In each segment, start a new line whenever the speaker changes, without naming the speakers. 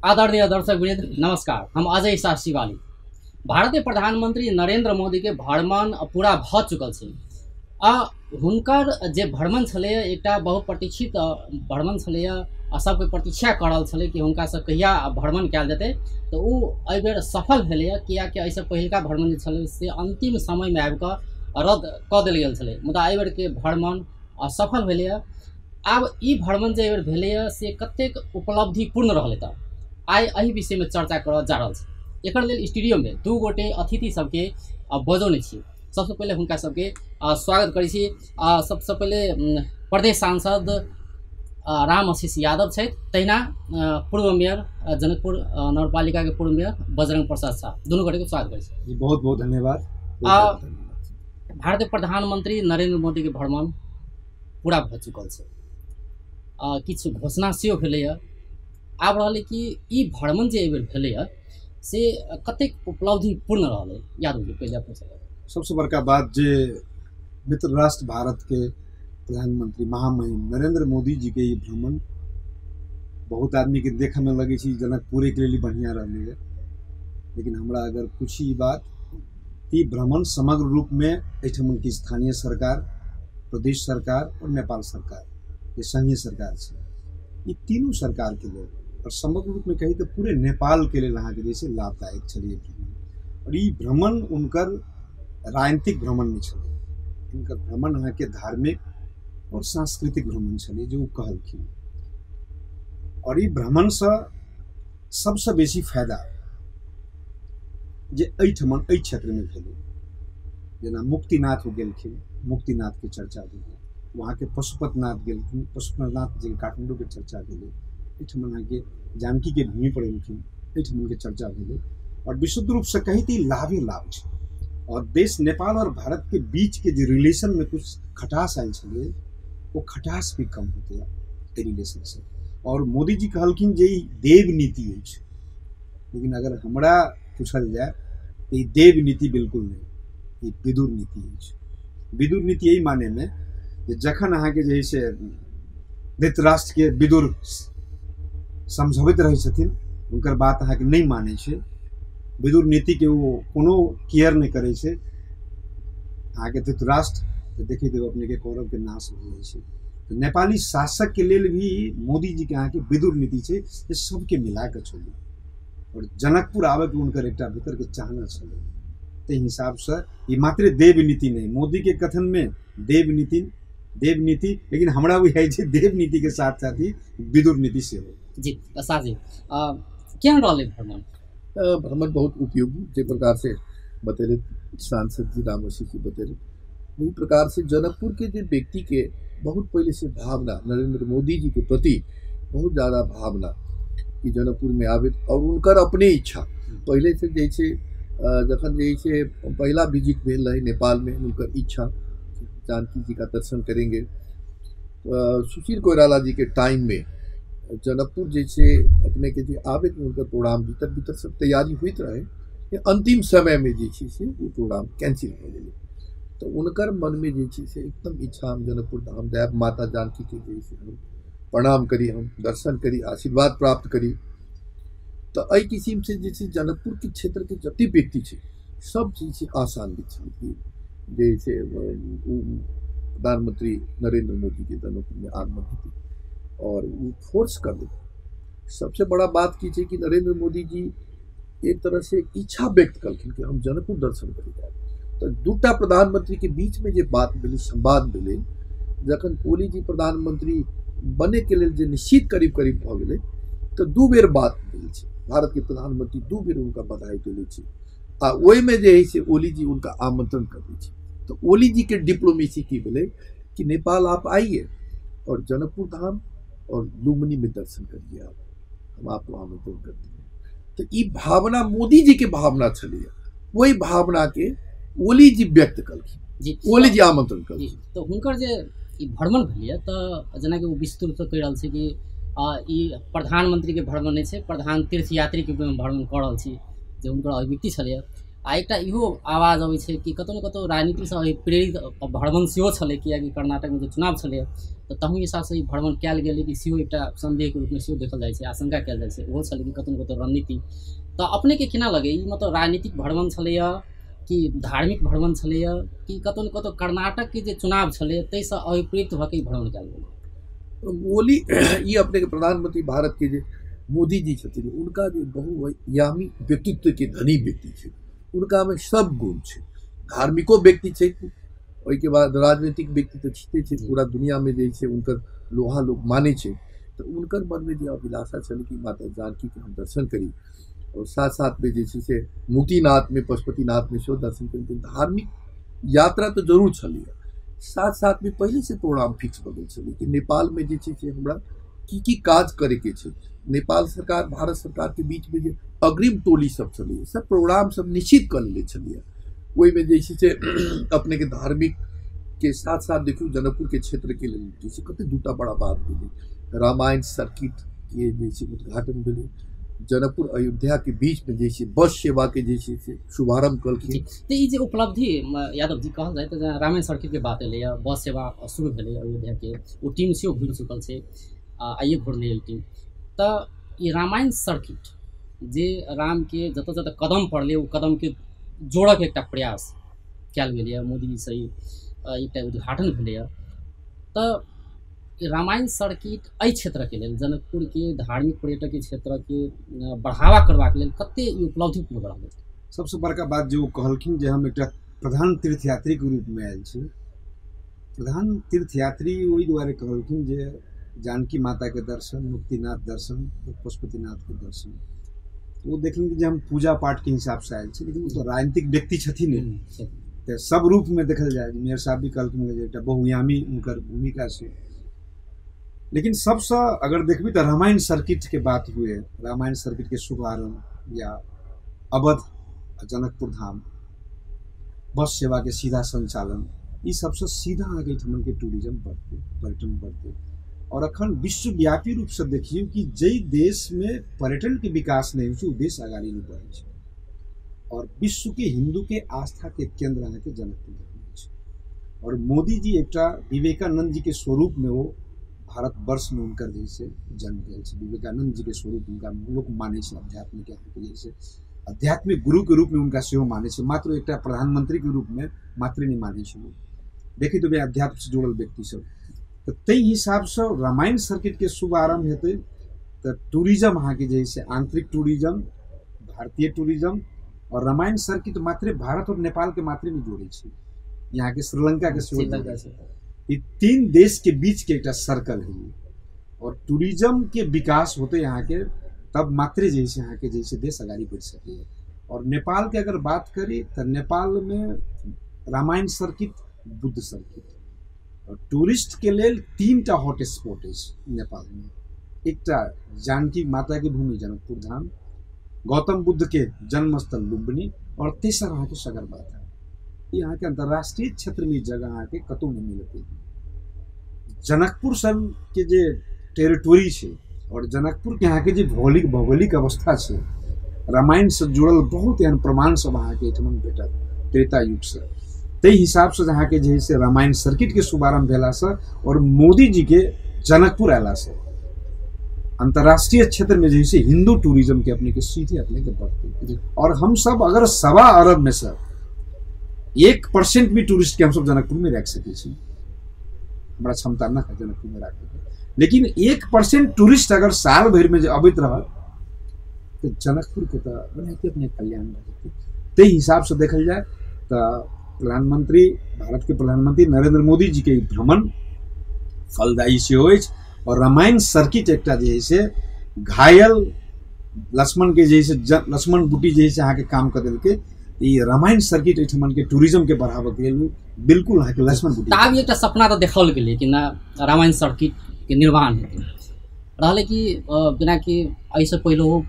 आदरणीय दर्शक वृंद नमस्कार। हम अजय शाह शिवाली। भारतीय प्रधानमंत्री नरेंद्र मोदी के भ्रमण पूरा भ चुकल छै आ हुनकर जे भ्रमण छलै एकटा बहुत प्रतीक्षित भ्रमण छलै आ सबके प्रतीक्षा कर रहल छलै कि हुनकासँ कहिया भ्रमण कयल जेतै, तऽ ओ एहिबेर सफल भेलैए, कियाकि एहिसँ पहिलका भ्रमण जे छलै से अन्तिम समयमे आबिकऽ रद्द कऽ देल गेल छलै, मुदा एहिबेरके भ्रमण सफल भेलैए। आब ई भ्रमण जे एहिबेर भेलैए से कतेक उपलब्धिपूर्ण रहलै, तऽ आइ एहि विषयमे चर्चा करऽ जा रहल छी। एकर लेल स्टूडियोमे दू गोटे अतिथि सबके बजौने छी। सबसँ पहिले हुनका सबके स्वागत करै छी। सबसँ पहिले प्रदेश सांसद राम आशीष यादव छथि, तहिना पूर्व मेयर जनकपुर नगरपालिकाके पूर्व मेयर बजरंग प्रसाद शाह, दुनू गोटेके स्वागत करै छी।
बहुत बहुत धन्यवाद।
भारतीय प्रधानमंत्री नरेंद्र मोदीके भ्रमण पूरा भऽ चुकल छै, किछु घोषणा सेहो भेलैए। आब रहलै कि ई भ्रमण जे एहिबेर भेलैए से कतेक उपलब्धिपूर्ण रहलै। यादव जी पहिले अपने
सबसे बड़का बात जे मित्र राष्ट्र भारत के प्रधानमंत्री महामहिम नरेंद्र मोदी जी के ई भ्रमण बहुत आदमी के देखे में लगे छै जनकपुरे के लिए बढ़िया रहलै है, लेकिन हमरा अगर पूछी ई बात ई भ्रमण समग्र रूप में एहिठाम के स्थानीय सरकार, प्रदेश सरकार और नेपाल सरकार ये संघीय सरकार छै, ई तीनू सरकार के लेल और समग्र रूप में कही तो पूरे नेपाल के लेल अहाँके जे छै लाभदायक छलै भ्रमण। और ई भ्रमण उनकर राजनीतिक भ्रमण नहीं छलै, इनकर भ्रमण अहाँके धार्मिक और सांस्कृतिक भ्रमण छलै जो ओ कहलखिन। और ई भ्रमणसँ सबसँ बेसी फायदा जे एहिठमन एहि क्षेत्रमे भेलै, जेना मुक्तिनाथ गेलखिन, मुक्तिनाथके चर्चा भेलै, वहाँके पशुपतिनाथ गेलखिन, पशुपतिनाथ जे काठमाण्डूके चर्चा भेलै, एहिठमन अहाँके जानकीके भूमि पर एलखिन, एहिठमनके चर्चा भेलै। और विशुद्ध रूपसँ कही तऽ ई लाभे लाभ छै। और देश नेपाल और भारत के बीच के जे रिलेशन में कुछ खटास आयल छलै वो खटास भी कम होते एहि रिलेशन से। और मोदी जी कहलखिन जे ई देव नीति अछि, लेकिन अगर हमरा पूछल जाए तऽ ई देव नीति बिल्कुल नहीं, ई विदुर नीति अछि। विदुर नीति एहि माने में जे जखन अहाँके जे है से धृतराष्ट्र के विदुर समझबैत रहै छथिन, हुनकर बात अहाँके नहि मानै छै, विदुर नीति के वो कोनो केयर नहीं करै छै, अहाँके धृतराष्ट्र तऽ देखैत देब अपने के कौरव के नाश हो जाइ छै। तऽ नेपाली शासक के लेल भी मोदी जी के अहाँके विदुर नीति छै जे सबके मिला कऽ चलू। और जनकपुर आबैके हुनकर एकटा भीतर के चाहना छलै, ताहि हिसाबसँ ई मात्र देव नीति नहीं, मोदी के कथन में देव नीति देव नीति, लेकिन हमरा बुझाइ छै देव नीति के साथ साथ ही विदुर नीति सेहो।
जी शाह जी, केहन रहलै भ्रमण?
भ्रमण बहुत उपयोगी, जे प्रकार से बतेले सांसद जी राम आशीष जी बतेले, वही प्रकार से जनकपुर के जे व्यक्ति के बहुत पहले से भावना नरेंद्र मोदी जी के प्रति बहुत ज़्यादा भावना कि जनकपुर में आवे, और उनकर अपने इच्छा पहले से जैसे जखन जैसे पहला विजिट भेल रहे नेपाल में, उनकर इच्छा जानकी जी का दर्शन करेंगे। सुशील कोइराला जी के टाइम में जनकपुर जैसे अपने के जे आवे के उनका प्रोग्राम भीतर भीतर सब तैयारी होइत रहे, अंतिम समय में जे छै से वो प्रोग्राम कैंसिल हो गेलै। तो उनकर मन में जे छै से एकदम इच्छा हम जनकपुर धाम जायब, माता जानकी के जे से हम प्रणाम करी, हम दर्शन करी, आशीर्वाद प्राप्त करी। तो एहि किसिम से जे छै जनकपुर के क्षेत्र के जते व्यक्ति छै सब चीज से आशान्वित छै कि जे छै प्रधानमंत्री नरेंद्र मोदी के जनकपुर में आगमन हेतै और वो फोर्स कर दे। सबसे बड़ा बात की छै कि नरेंद्र मोदी जी एक तरह से इच्छा व्यक्त कलखिन कि हम जनकपुर दर्शन करे जाए। तो दूटा प्रधानमंत्री के बीच में जे बात भेलै, संवाद भेलै, जखन ओली जी प्रधानमंत्री बने के लेल जे निश्चित करीब करीब भऽ गेलै तऽ दू बेर बात भेल छै, भारत के प्रधानमंत्री दू बेर हुनका बधाई देले छै आ ओहिमे जे है से ओली जी हुनका आमंत्रण कर दै छै। तऽ ओली जी के डिप्लोमेसी की भेलै कि नेपाल आप आइए और जनकपुर धाम और लुम्बिनी में दर्शन करिए आप, हम आपको आमंत्रण करते हैं। तो ई भावना मोदी जी के भावना छलैए, वही भावना के ओली जी व्यक्त कलखिन
जी,
ओली जी आमंत्रण कलखिन।
तो हुनकर जे ई भ्रमण भेलैए तऽ जेनाकि ओ विस्तृत रूपसँ कहि रहल छै कि ई प्रधानमंत्री के भ्रमण नहि छै, प्रधान तीर्थयात्री के रूपमे भ्रमण कऽ रहल छी, जे हुनकर अभिव्यक्ति छलैए। आ एकटा इहो आवाज अबै छै कि कतहु ने कतहु राजनीतिसँ प्रेरित भ्रमण सेहो छलै, कियाकि कर्नाटकमे जे चुनाव छलै तऽ तहू हिसाबसँ ई भ्रमण कयल गेलै कि सेहो एकटा सन्देहके रूपमे सेहो देखल जाइ छै, आशंका कयल जाइ छै, ओहो छलै कि कतहु ने कतहु रणनीति। तऽ अपनेके केना लगै ई मतलब राजनीतिक भ्रमण छलैए कि धार्मिक भ्रमण छलैए कि कतहु ने कतहु कर्नाटकके जे चुनाव छलै ताहिसँ अभिप्रेरित भऽ के ई भ्रमण कयल गेलै?
ओली ई अपनेके प्रधानमंत्री भारत के जे मोदी जी छथिन उनका जे बहुआयामी व्यक्तित्व के धनी व्यक्ति छै, उनका में सब गुण छै। धार्मिको व्यक्ति छै, ओहिके बाद राजनीतिक व्यक्ति तऽ छिते छै, पूरा दुनिया में जे छै उनकर लोहा लोग मानै छै। तऽ उनकर मनमे जे अभिलाषा छलै कि माता जानकी के हम दर्शन करी और साथ साथ में जे छै से मुक्तिनाथ में पशुपतिनाथ में सेहो दर्शन करी। तऽ धार्मिक यात्रा तऽ जरूर छलैए, साथ साथ में पहिले से प्रोग्राम फिक्स भऽ गेल छलै कि नेपाल में जे छै से हमरा की की काज करैके छै। नेपाल सरकार भारत सरकार के बीच में जे अग्रिम टोली सब छलैए सब प्रोग्राम सब निश्चित कऽ लेने छलैए। ओहिमे जे छै से अपने के धार्मिक के साथ साथ देखियौ जनकपुर के क्षेत्र के लेल जे छै कते दूटा बड़ा बात भेलै, रामायण सर्किट के जे छै उद्घाटन भेलै, जनकपुर अयोध्या के बीच में जे छै बस सेवा के जे छै से शुभारंभ कलखिन।
तऽ ई जे उपलब्धि यादव जी कहल जाय तऽ रामायण सर्किट के बात एलैए, बस सेवा शुरू भेलै अयोध्या के, ओ टीम सेहो घुरि चुकल छै, आइए घुरलै टीम। तऽ ई रामायण सर्किट जे रामके जतऽ जतऽ कदम पड़लै ओ कदमके जोड़ऽके एकटा प्रयास कयल गेलैए, मोदीजीसँ ई एकटा उद्घाटन भेलैए। तऽ रामायण सर्किट एहि क्षेत्रके लेल जनकपुरके धार्मिक पर्यटकके क्षेत्रके बढ़ावा करबाक लेल कते ई उपलब्धिपूर्ण रहलै?
सबसँ बड़का बात जे ओ कहलखिन जे हम एकटा प्रधान तीर्थयात्रीके रूपमे आयल छी। प्रधान तीर्थयात्री ओहि दुआरे कहलखिन जे जानकी माताके दर्शन, मुक्तिनाथ दर्शन, पशुपतिनाथके दर्शन, ओ देखलखिन जे हम पूजा पाठके हिसाबसँ आयल छी, लेकिन ओ तऽ राजनीतिक व्यक्ति छथिन तऽ सब रूपमे देखल जाय। मेयर साहब भी कहलखिन जे एकटा बहुआयामी हुनकर भूमिका छै। लेकिन सबसँ अगर देखबी तऽ रामायण सर्किट के बात हुए, रामायण सर्किट के शुभारंभ या अवध जनकपुर धाम बस सेवा के सीधा संचालन, ई सबसँ सीधा अहाँके एहिठमन के टूरिज्म बढ़तै, पर्यटन बढ़तै। और अखन विश्वव्यापी रूपसँ देखियौ कि जाहि देशमे पर्यटनके विकास नहि होइ छै ओ देश अगाड़ी नहि बढ़ै छै। और विश्वके हिन्दूके आस्थाके केन्द्र अहाँके जनकपुर धाम छै। और मोदी जी एकटा विवेकानंद जी के स्वरूपमे ओ भारतवर्षमे हुनकर जे छै जन्म भेल छै, विवेकानंद जी के स्वरूप हुनका लोक मानै छै, अध्यात्मके अहाँके जे छै आध्यात्मिक गुरुके रूपमे हुनका सेहो मानै छै, मात्र एकटा प्रधानमंत्रीके रूपमे मात्र नहि मानै छै। देखैत हेबै अध्यात्मसँ जुड़ल व्यक्ति सब। तऽ ताहि हिसाबसँ रामायण सर्किटके शुभारम्भ हेतै तऽ टूरिज्म अहाँके जे छै आंतरिक टूरिज्म, भारतीय टूरिज्म, और रामायण सर्किट मात्र भारत और नेपालके मात्र नहि जोड़ै छै, यहाँके श्रीलंकाके सेहो जोड़ै छै। ई तीन देश के बीच के एकटा सर्कल है और टूरिज्म के विकास होते यहाँ के तब मात्र जे छै यहाँ के जैसे देश अगाड़ी बढ़ि सकैए। और नेपाल के अगर बात करी तऽ नेपाल में रामायण सर्किट, बुद्ध सर्किट, और टूरिस्ट के लेल तीन टा हॉट स्पॉट अछि नेपाल में। एकटा जानकी माता के भूमि जनकपुर धाम, गौतम बुद्ध के जन्मस्थल लुम्बिनी, और तेसर अहाँके सगरमाथा। ई अहाँके अंतर्राष्ट्रीय क्षेत्र में जगह अहाँके कतहु नहि मिलतै। जनकपुर सन के जे टेरिटोरी छै और जनकपुर के अहाँके जे भौगोलिक भौगोलिक अवस्था छै, रामायण से जुड़ल बहुत एहन प्रमाण सब अहाँके एहिठमन भेटत त्रेता युगसँ। ताहि हिसाबसँ अहाँके जे है से रामायण सर्किट के शुभारंभ भेलासँ और मोदी जी के जनकपुर अयलासँ अंतर्राष्ट्रीय क्षेत्र में जे है से हिंदू टूरिज्म के अपने के सीधे अपने के बढ़तै। और हम सब अगर 1.25 अरब में से 1% भी टूरिस्ट के हमसब जनकपुर में राखि सकै छी, हमरा क्षमता न है जनकपुर में राखैके, लेकिन 1% टूरिस्ट अगर साल भरि में जे अबैत रहत तऽ जनकपुर के तऽ ओनाहिते अपने कल्याण भऽ जेतै। ताहि हिसाबसँ देखल जाय तऽ प्रधानमंत्री, भारत के प्रधानमंत्री नरेंद्र मोदी जी के भ्रमण फलदायी सेहो अछि। और रामायण सर्किट एकटा जे है से घायल लक्ष्मण के जे है से लक्ष्मण बूटी जे है से अहाँके काम कऽ देलकै। ई रामायण सर्किट एहिठमन के टूरिज्म के बढ़ाबऽ के लेल बिल्कुल अहाँके लक्ष्मण बूटी।
आब एकटा सपना तऽ देखाओल गेलै कि ना रामायण सर्किट के निर्माण हेतै। रहलै कि जेनाकि एहिसँ पहिलहो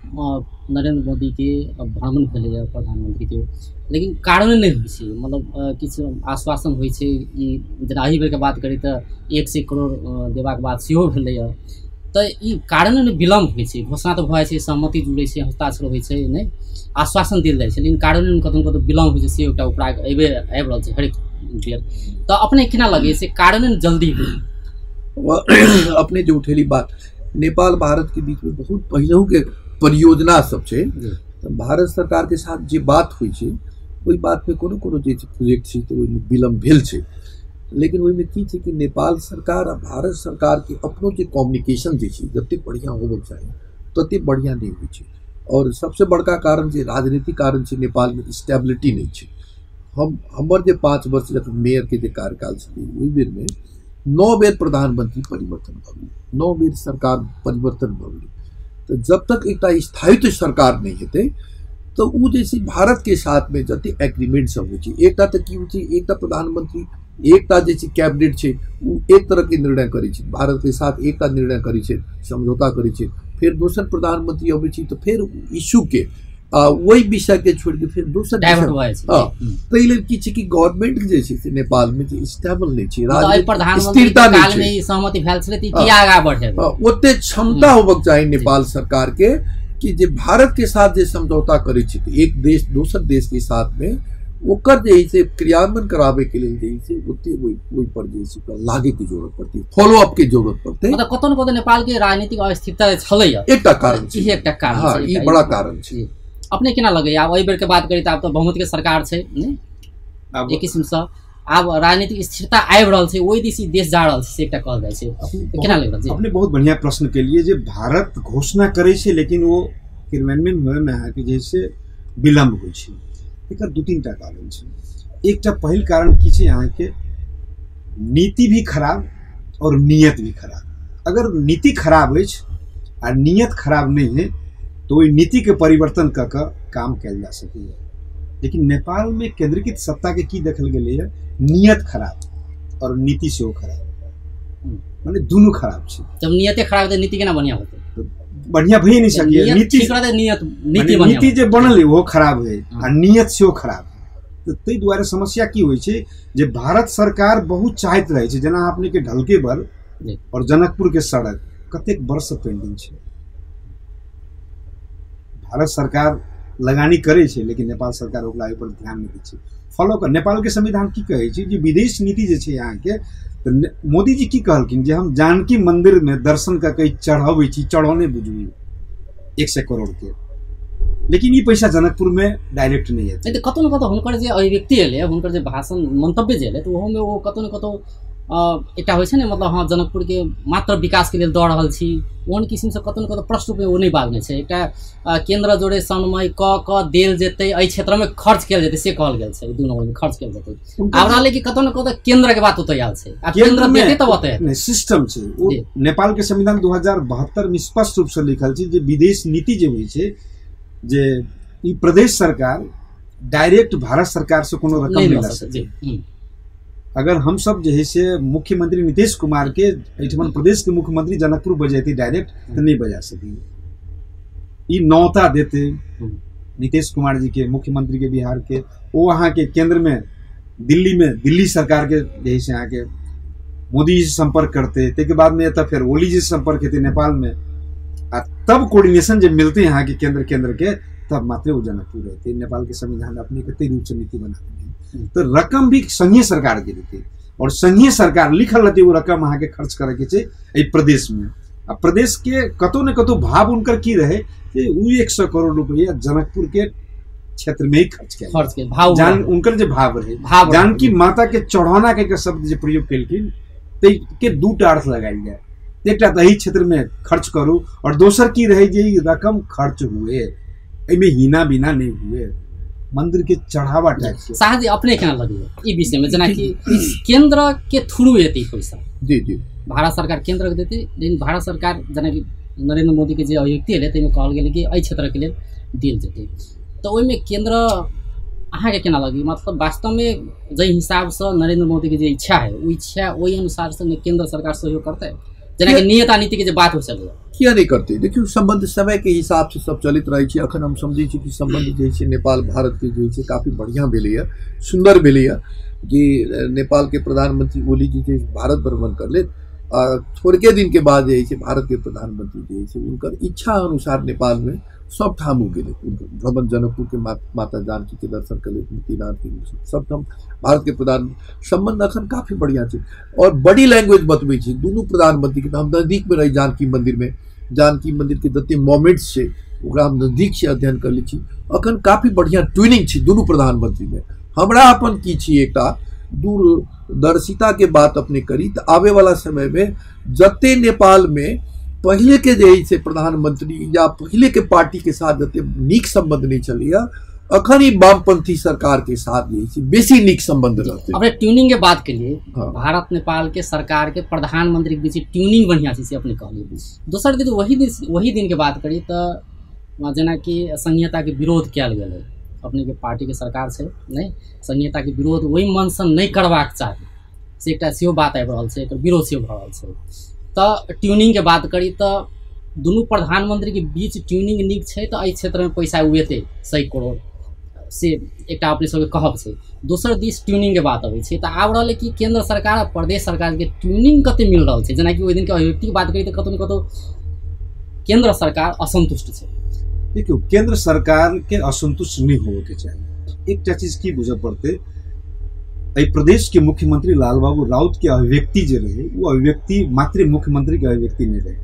नरेंद्र मोदीके भ्रमण भेलैए प्रधानमंत्रीके, लेकिन कारण नहि होइ छै, मतलब किछु आश्वासन होइ छै। ई जेना एहि बेरके बात करी तऽ 100 करोड़ देबाक बात सेहो भेलैए। तऽ ई कारण विलम्ब होइ छै। घोषणा तऽ भऽ जाइ छै, सहमति जुड़ै छै, हस्ताक्षर होइ छै, नहि आश्वासन देल जाइ छै, लेकिन कारण कतहु कतहु विलम्ब होइ छै, से एकटा उपराग आबि रहल छै हरेक बेर। तऽ अपने केना लगै से कारण जल्दी होइ?
अपने जे उठेली बात, नेपाल भारत के बीच में बहुत पहिलहु के परियोजना सब छै, तऽ भारत सरकार के साथ जे बात होइ छै ओहि बात में कोनो कोनो जे प्रोजेक्ट छै तऽ ओहिमे विलम्ब भेल छै। लेकिन ओहिमे की छै कि नेपाल सरकार आ भारत सरकार के अपनो जे कम्युनिकेशन जे छै जतेक बढ़िआँ होबक चाही ततेक बढ़िआँ नहि होइ छै। और सबसे बड़का कारण जे राजनीतिक कारण छै, नेपालमे स्टेबिलिटी नहि छै। हमर जे 5 वर्ष जखन मेयरके जे कार्यकाल छलै ओहि बेरमे 9 बेर प्रधानमंत्री परिवर्तन भऽ गेलै, 9 बेर सरकार परिवर्तन भऽ गेलै। तऽ जब तक एकटा स्थायित्व सरकार नहि हेतै तऽ ओ जे छै भारत के साथमे जतेक एग्रीमेंट सब होइ छै, एकटा तऽ की होइ छै, एकटा प्रधानमंत्री एकटा जे छै कैबिनेट छै ओ एक तरहके निर्णय करै छै, भारत के साथ एकटा निर्णय करै छै, समझौता करै छै, फेर दोसर प्रधानमंत्री अबै छै तऽ फेर इश्यूके ओहि विषयके छोड़िके फेर दोसर। हँ, ताहि लेल की छै कि गवर्नमेंट जे छै से नेपालमे जे स्टेबल नहि छै, स्थिरता नहि छै, ओते क्षमता होबक चाही नेपाल सरकार के कि जे भारत के साथ जे समझौता करै छै एक देश दोसर देश के साथ में ओकर जे है से क्रियान्वयन कराबे के लेल जे है से ओते ओहि पर जे है लागे के जरूरत पड़तै, फॉलो अप के जरूरत पड़तै।
मतलब कतौ न कतौ नेपाल के राजनीतिक अस्थिरता छलैया,
एकटा कारण छै,
एकटा कारण।
हाँ, ई बड़ा कारण छै।
अपने केना लगैया आब एहि बेर के बात करी तऽ आब तऽ बहुमत के सरकार छै, एक किसिमसँ आब राजनीतिक स्थिरता आबि रहल छै, ओहि दिस देश जा रहल छै, से एकटा कहल जाइ छै। केना लागि रहल छै?
अपने बहुत बढ़िया प्रश्न केलिए जे भारत घोषणा करै छै लेकिन ओ क्रियान्वयन होइमे अहाँके जे से विलम्ब होइ छै। एकर 2-3 टा कारण छै। एकटा पहिल कारण की छै, अहाँके नीति भी खराब और नियत भी खराब। अगर नीति खराब अछि आ नियत खराब नहीं है तो ओहि नीतिके परिवर्तन कऽ कऽ काम कयल जा सकैए। लेकिन नेपालमे केंद्रीकृत सत्ताके की देखल गेलैए, नियत खराब और नीति सेहो खराब, माने दुनू खराब छै।
जब नियते खराब है नीति केना बढ़िया होतै?
बढ़िया भइए नहीं सकैए।
नीति
नीति जे बनल है ओहो खराब है आ नियत सेहो खराब है। तऽ ताहि दुआरे समस्या की होइ छै जे भारत सरकार बहुत चाहैत रहै छै, जेना अपनेके ढलकेबर और जनकपुरके सड़क कतेक वर्षसँ पेंडिंग छै। भारत सरकार लगानी करै छै लेकिन नेपाल सरकार ओकरा ओहिपर ध्यान नहि दै छै। फॉलो कर नेपालके संविधान की कहै छै जे विदेश नीति जे छै अहाँके, तऽ मोदीजी की कहलखिन जे हम जानकी मंदिरमे दर्शन कऽ के चढ़बै छी, चढ़ौने बुझू 100 करोड़ के, लेकिन ई पैसा जनकपुरमे डायरेक्ट नहि एतै।
तऽ कतहु ने कतहु हुनकर जे अभिव्यक्ति एलै, हुनकर जे भाषण मंतव्य जे एलै, तऽ ओहोमे ओ कतहु ने कतहु एकटा होइ छै ने, मतलब हँ जनकपुरके मात्र विकासके लेल दऽ रहल छी, ओहन किसिमसँ कतहु ने कतहु प्रश्न रूपमे ओ नहि बाजने छै। एकटा केन्द्र जोड़े समन्वय कऽ कऽ देल जेतै, एहि क्षेत्रमे खर्च कयल जेतै से कहल गेल छै, 2 नम्बरमे खर्च कयल जेतै। आब रहलै कि कतहु ने कतहु केन्द्रके बात ओतऽ आयल छै, आ केन्द्र देतै तब ओतऽ
नहि सिस्टम छै। ओ नेपालके संविधान 2072 मे स्पष्ट रूपसँ लिखल छै जे विदेश नीति जे होइ छै जे ई प्रदेश सरकार डायरेक्ट भारत सरकारसँ कोनो रकम नहि लऽ सकै। अगर हम सब जे है से मुख्यमंत्री नीतीश कुमार के एहिठमन प्रदेश के मुख्यमंत्री जनकपुर बजेती डायरेक्ट तो नहीं बजा सकी। ई नौता देते नीतीश कुमार जी के मुख्यमंत्री के बिहार के, वो अहाँ के केंद्र में दिल्ली में दिल्ली सरकार के जे है से अहाँ के मोदी जी से संपर्क करते, ताहिके बाद में फिर ओली जी से संपर्क हेतै नेपाल में, आ तब कोऑर्डिनेशन जे मिलते यहाँ के केंद्र केंद्र के, तब मात्र वो जनकपुर रहते। नेपाल के संविधान अपने कते रूप से नीति बनाते हैं तो रकम भी संघीय सरकार के देते और संघीय सरकार लिखल रहते वो रकम अहाँ के खर्च करे के छै एहि प्रदेश में। आ प्रदेश के कतौ ने कतौ भाव उनकर की रहे कि उ 100 करोड़ रुपया जनकपुर के क्षेत्र में ही खर्च कयल,
खर्च के भाव
जान उनकर जे भाव रहे, जानकी माता के चढ़ौना के शब्द जे प्रयोग केलखिन तै के दूटा अर्थ लगायल जाय, एकटा तऽ एहि क्षेत्र में खर्च करू और दोसर की रहे जे रकम खर्च हुए एहिमे हीना बीना नहीं हुए, मंदिर के चढ़ावा टाइप से।
साहब जी अपने केना लगैया ई विषय में, जेनाकि केंद्र के थ्रू एतै पैसा?
जी जी,
भारत सरकार केंद्र के देतै, लेकिन भारत सरकार जेनाकि नरेंद्र मोदी के जे अभिव्यक्ति एलै ताहिमे कहल गेलै कि एहि क्षेत्रके लेल देल जेतै, तऽ ओहिमे केंद्र अहाँके केना लगी? मतलब वास्तवमे जाहि हिसाबसँ नरेंद्र मोदी के जे इच्छा है ओ इच्छा ओहि अनुसारसँ केंद्र सरकार सहयोग करतै? जेनाकि नियता नीति के जे बात हो चलैया
किया नहीं करते? देखियौ संबंध समय के हिसाब से सब चलैत रहै छै। अखन हम समझै छी कि संबंध जे छै नेपाल भारत के जे छै काफी बढ़िया भेलैया, सुंदर भेलैया कि नेपाल के प्रधानमंत्री ओली जी जे भारत भ्रमण करले थोड़के दिन के बाद जे छै भारत के प्रधानमंत्री जे छै हुनकर इच्छा अनुसार नेपाल में सब ठाम हो गेलै। भ्रमण जनकपुर के माता जानकी के दर्शन कले, मुक्तिनाथ के, सब ठाम भारत के प्रधान संबंध अखन काफी बढ़िया छै और बॉडी लैंग्वेज बतबै छै दुनू प्रधानमंत्री के। हम नजदीक में रही जानकी मंदिर में, जानकी मंदिर के जते मोमेंट्स छै ओकरा हम नजदीक से अध्ययन कर लै छी। अखन काफी बढ़िया ट्विनिंग छै दुनू प्रधानमंत्री में। हमरा अपन की छी एकटा दूरदर्शिता के बात अपने करी तो आवे वाला समय में जते नेपाल में पहले के जे से प्रधानमंत्री या पहले के पार्टी के साथ जते नीक संबंध नहीं चलिया, अखन ही वामपंथी सरकार के साथ जे बेसी नीक संबंध रहते।
अपने ट्यूनिंग के बात के लिए हाँ। भारत नेपाल के सरकार के प्रधानमंत्री के बीच ट्यूनिंग बढ़िया छै से अपने कहलिए। दोसर दिन वही दिन के बात करी तो जेनाकि संहिता के विरोध कयल गेलै, अपने के पार्टी के सरकार छै नहीं, संहिता के विरोध वही मनसँ नहीं करबाक चाही से एकटा सेहो बात आबि रहल छै, एकर विरोध सेहो भऽ रहल छै। तऽ ट्यूनिंग के बात करी तऽ दुनू प्रधानमंत्री के बीच ट्यूनिंग नीक छै तऽ एहि क्षेत्रमे पैसा उएतै 100 करोड़ से एकटा अपने सबके कहब छै। दोसर दिस ट्यूनिंग के बात अबै छै तऽ आब रहलै कि केंद्र सरकार आ प्रदेश सरकार के ट्यूनिंग कते मिल रहल छै। जेनाकि ओहि दिन के अभिव्यक्ति के बात करी तऽ कतौ ने कतौ केंद्र सरकार असंतुष्ट छै।
देखियौ, केंद्र सरकार के असंतुष्ट नहीं होवे के चाही। एकटा चीज की बुझे पड़ते, एहि प्रदेश के मुख्यमंत्री लाल बाबू राउत के अभिव्यक्ति जे रहे वो अभिव्यक्ति मात्र मुख्यमंत्री के अभिव्यक्ति नहीं रहे,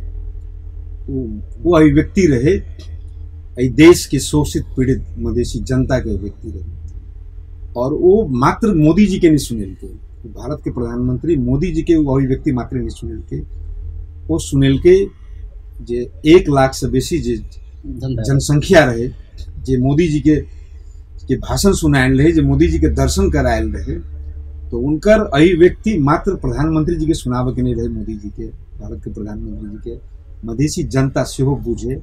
वो अभिव्यक्ति रहे एहि देश के शोषित पीड़ित मधेसी जनता के अभिव्यक्ति रहे। और वो मात्र मोदी जी के नहीं सुनेलकै, भारत के प्रधानमंत्री मोदी जी के वो अभिव्यक्ति मात्र नहीं सुनेलकै, वो सुनेलकै जे 1 लाख से बेसी जे जनसंख्या रहे, जे मोदी जी के भाषण सुनायल रहे, जे मोदी जी के दर्शन करायल रहे, तो उनकर अभिव्यक्ति मात्र प्रधानमंत्री जी के सुनावे के नहीं रहे, मोदी जी के, भारत के प्रधानमंत्री जी के, मधेसी जनता सेहो बुझे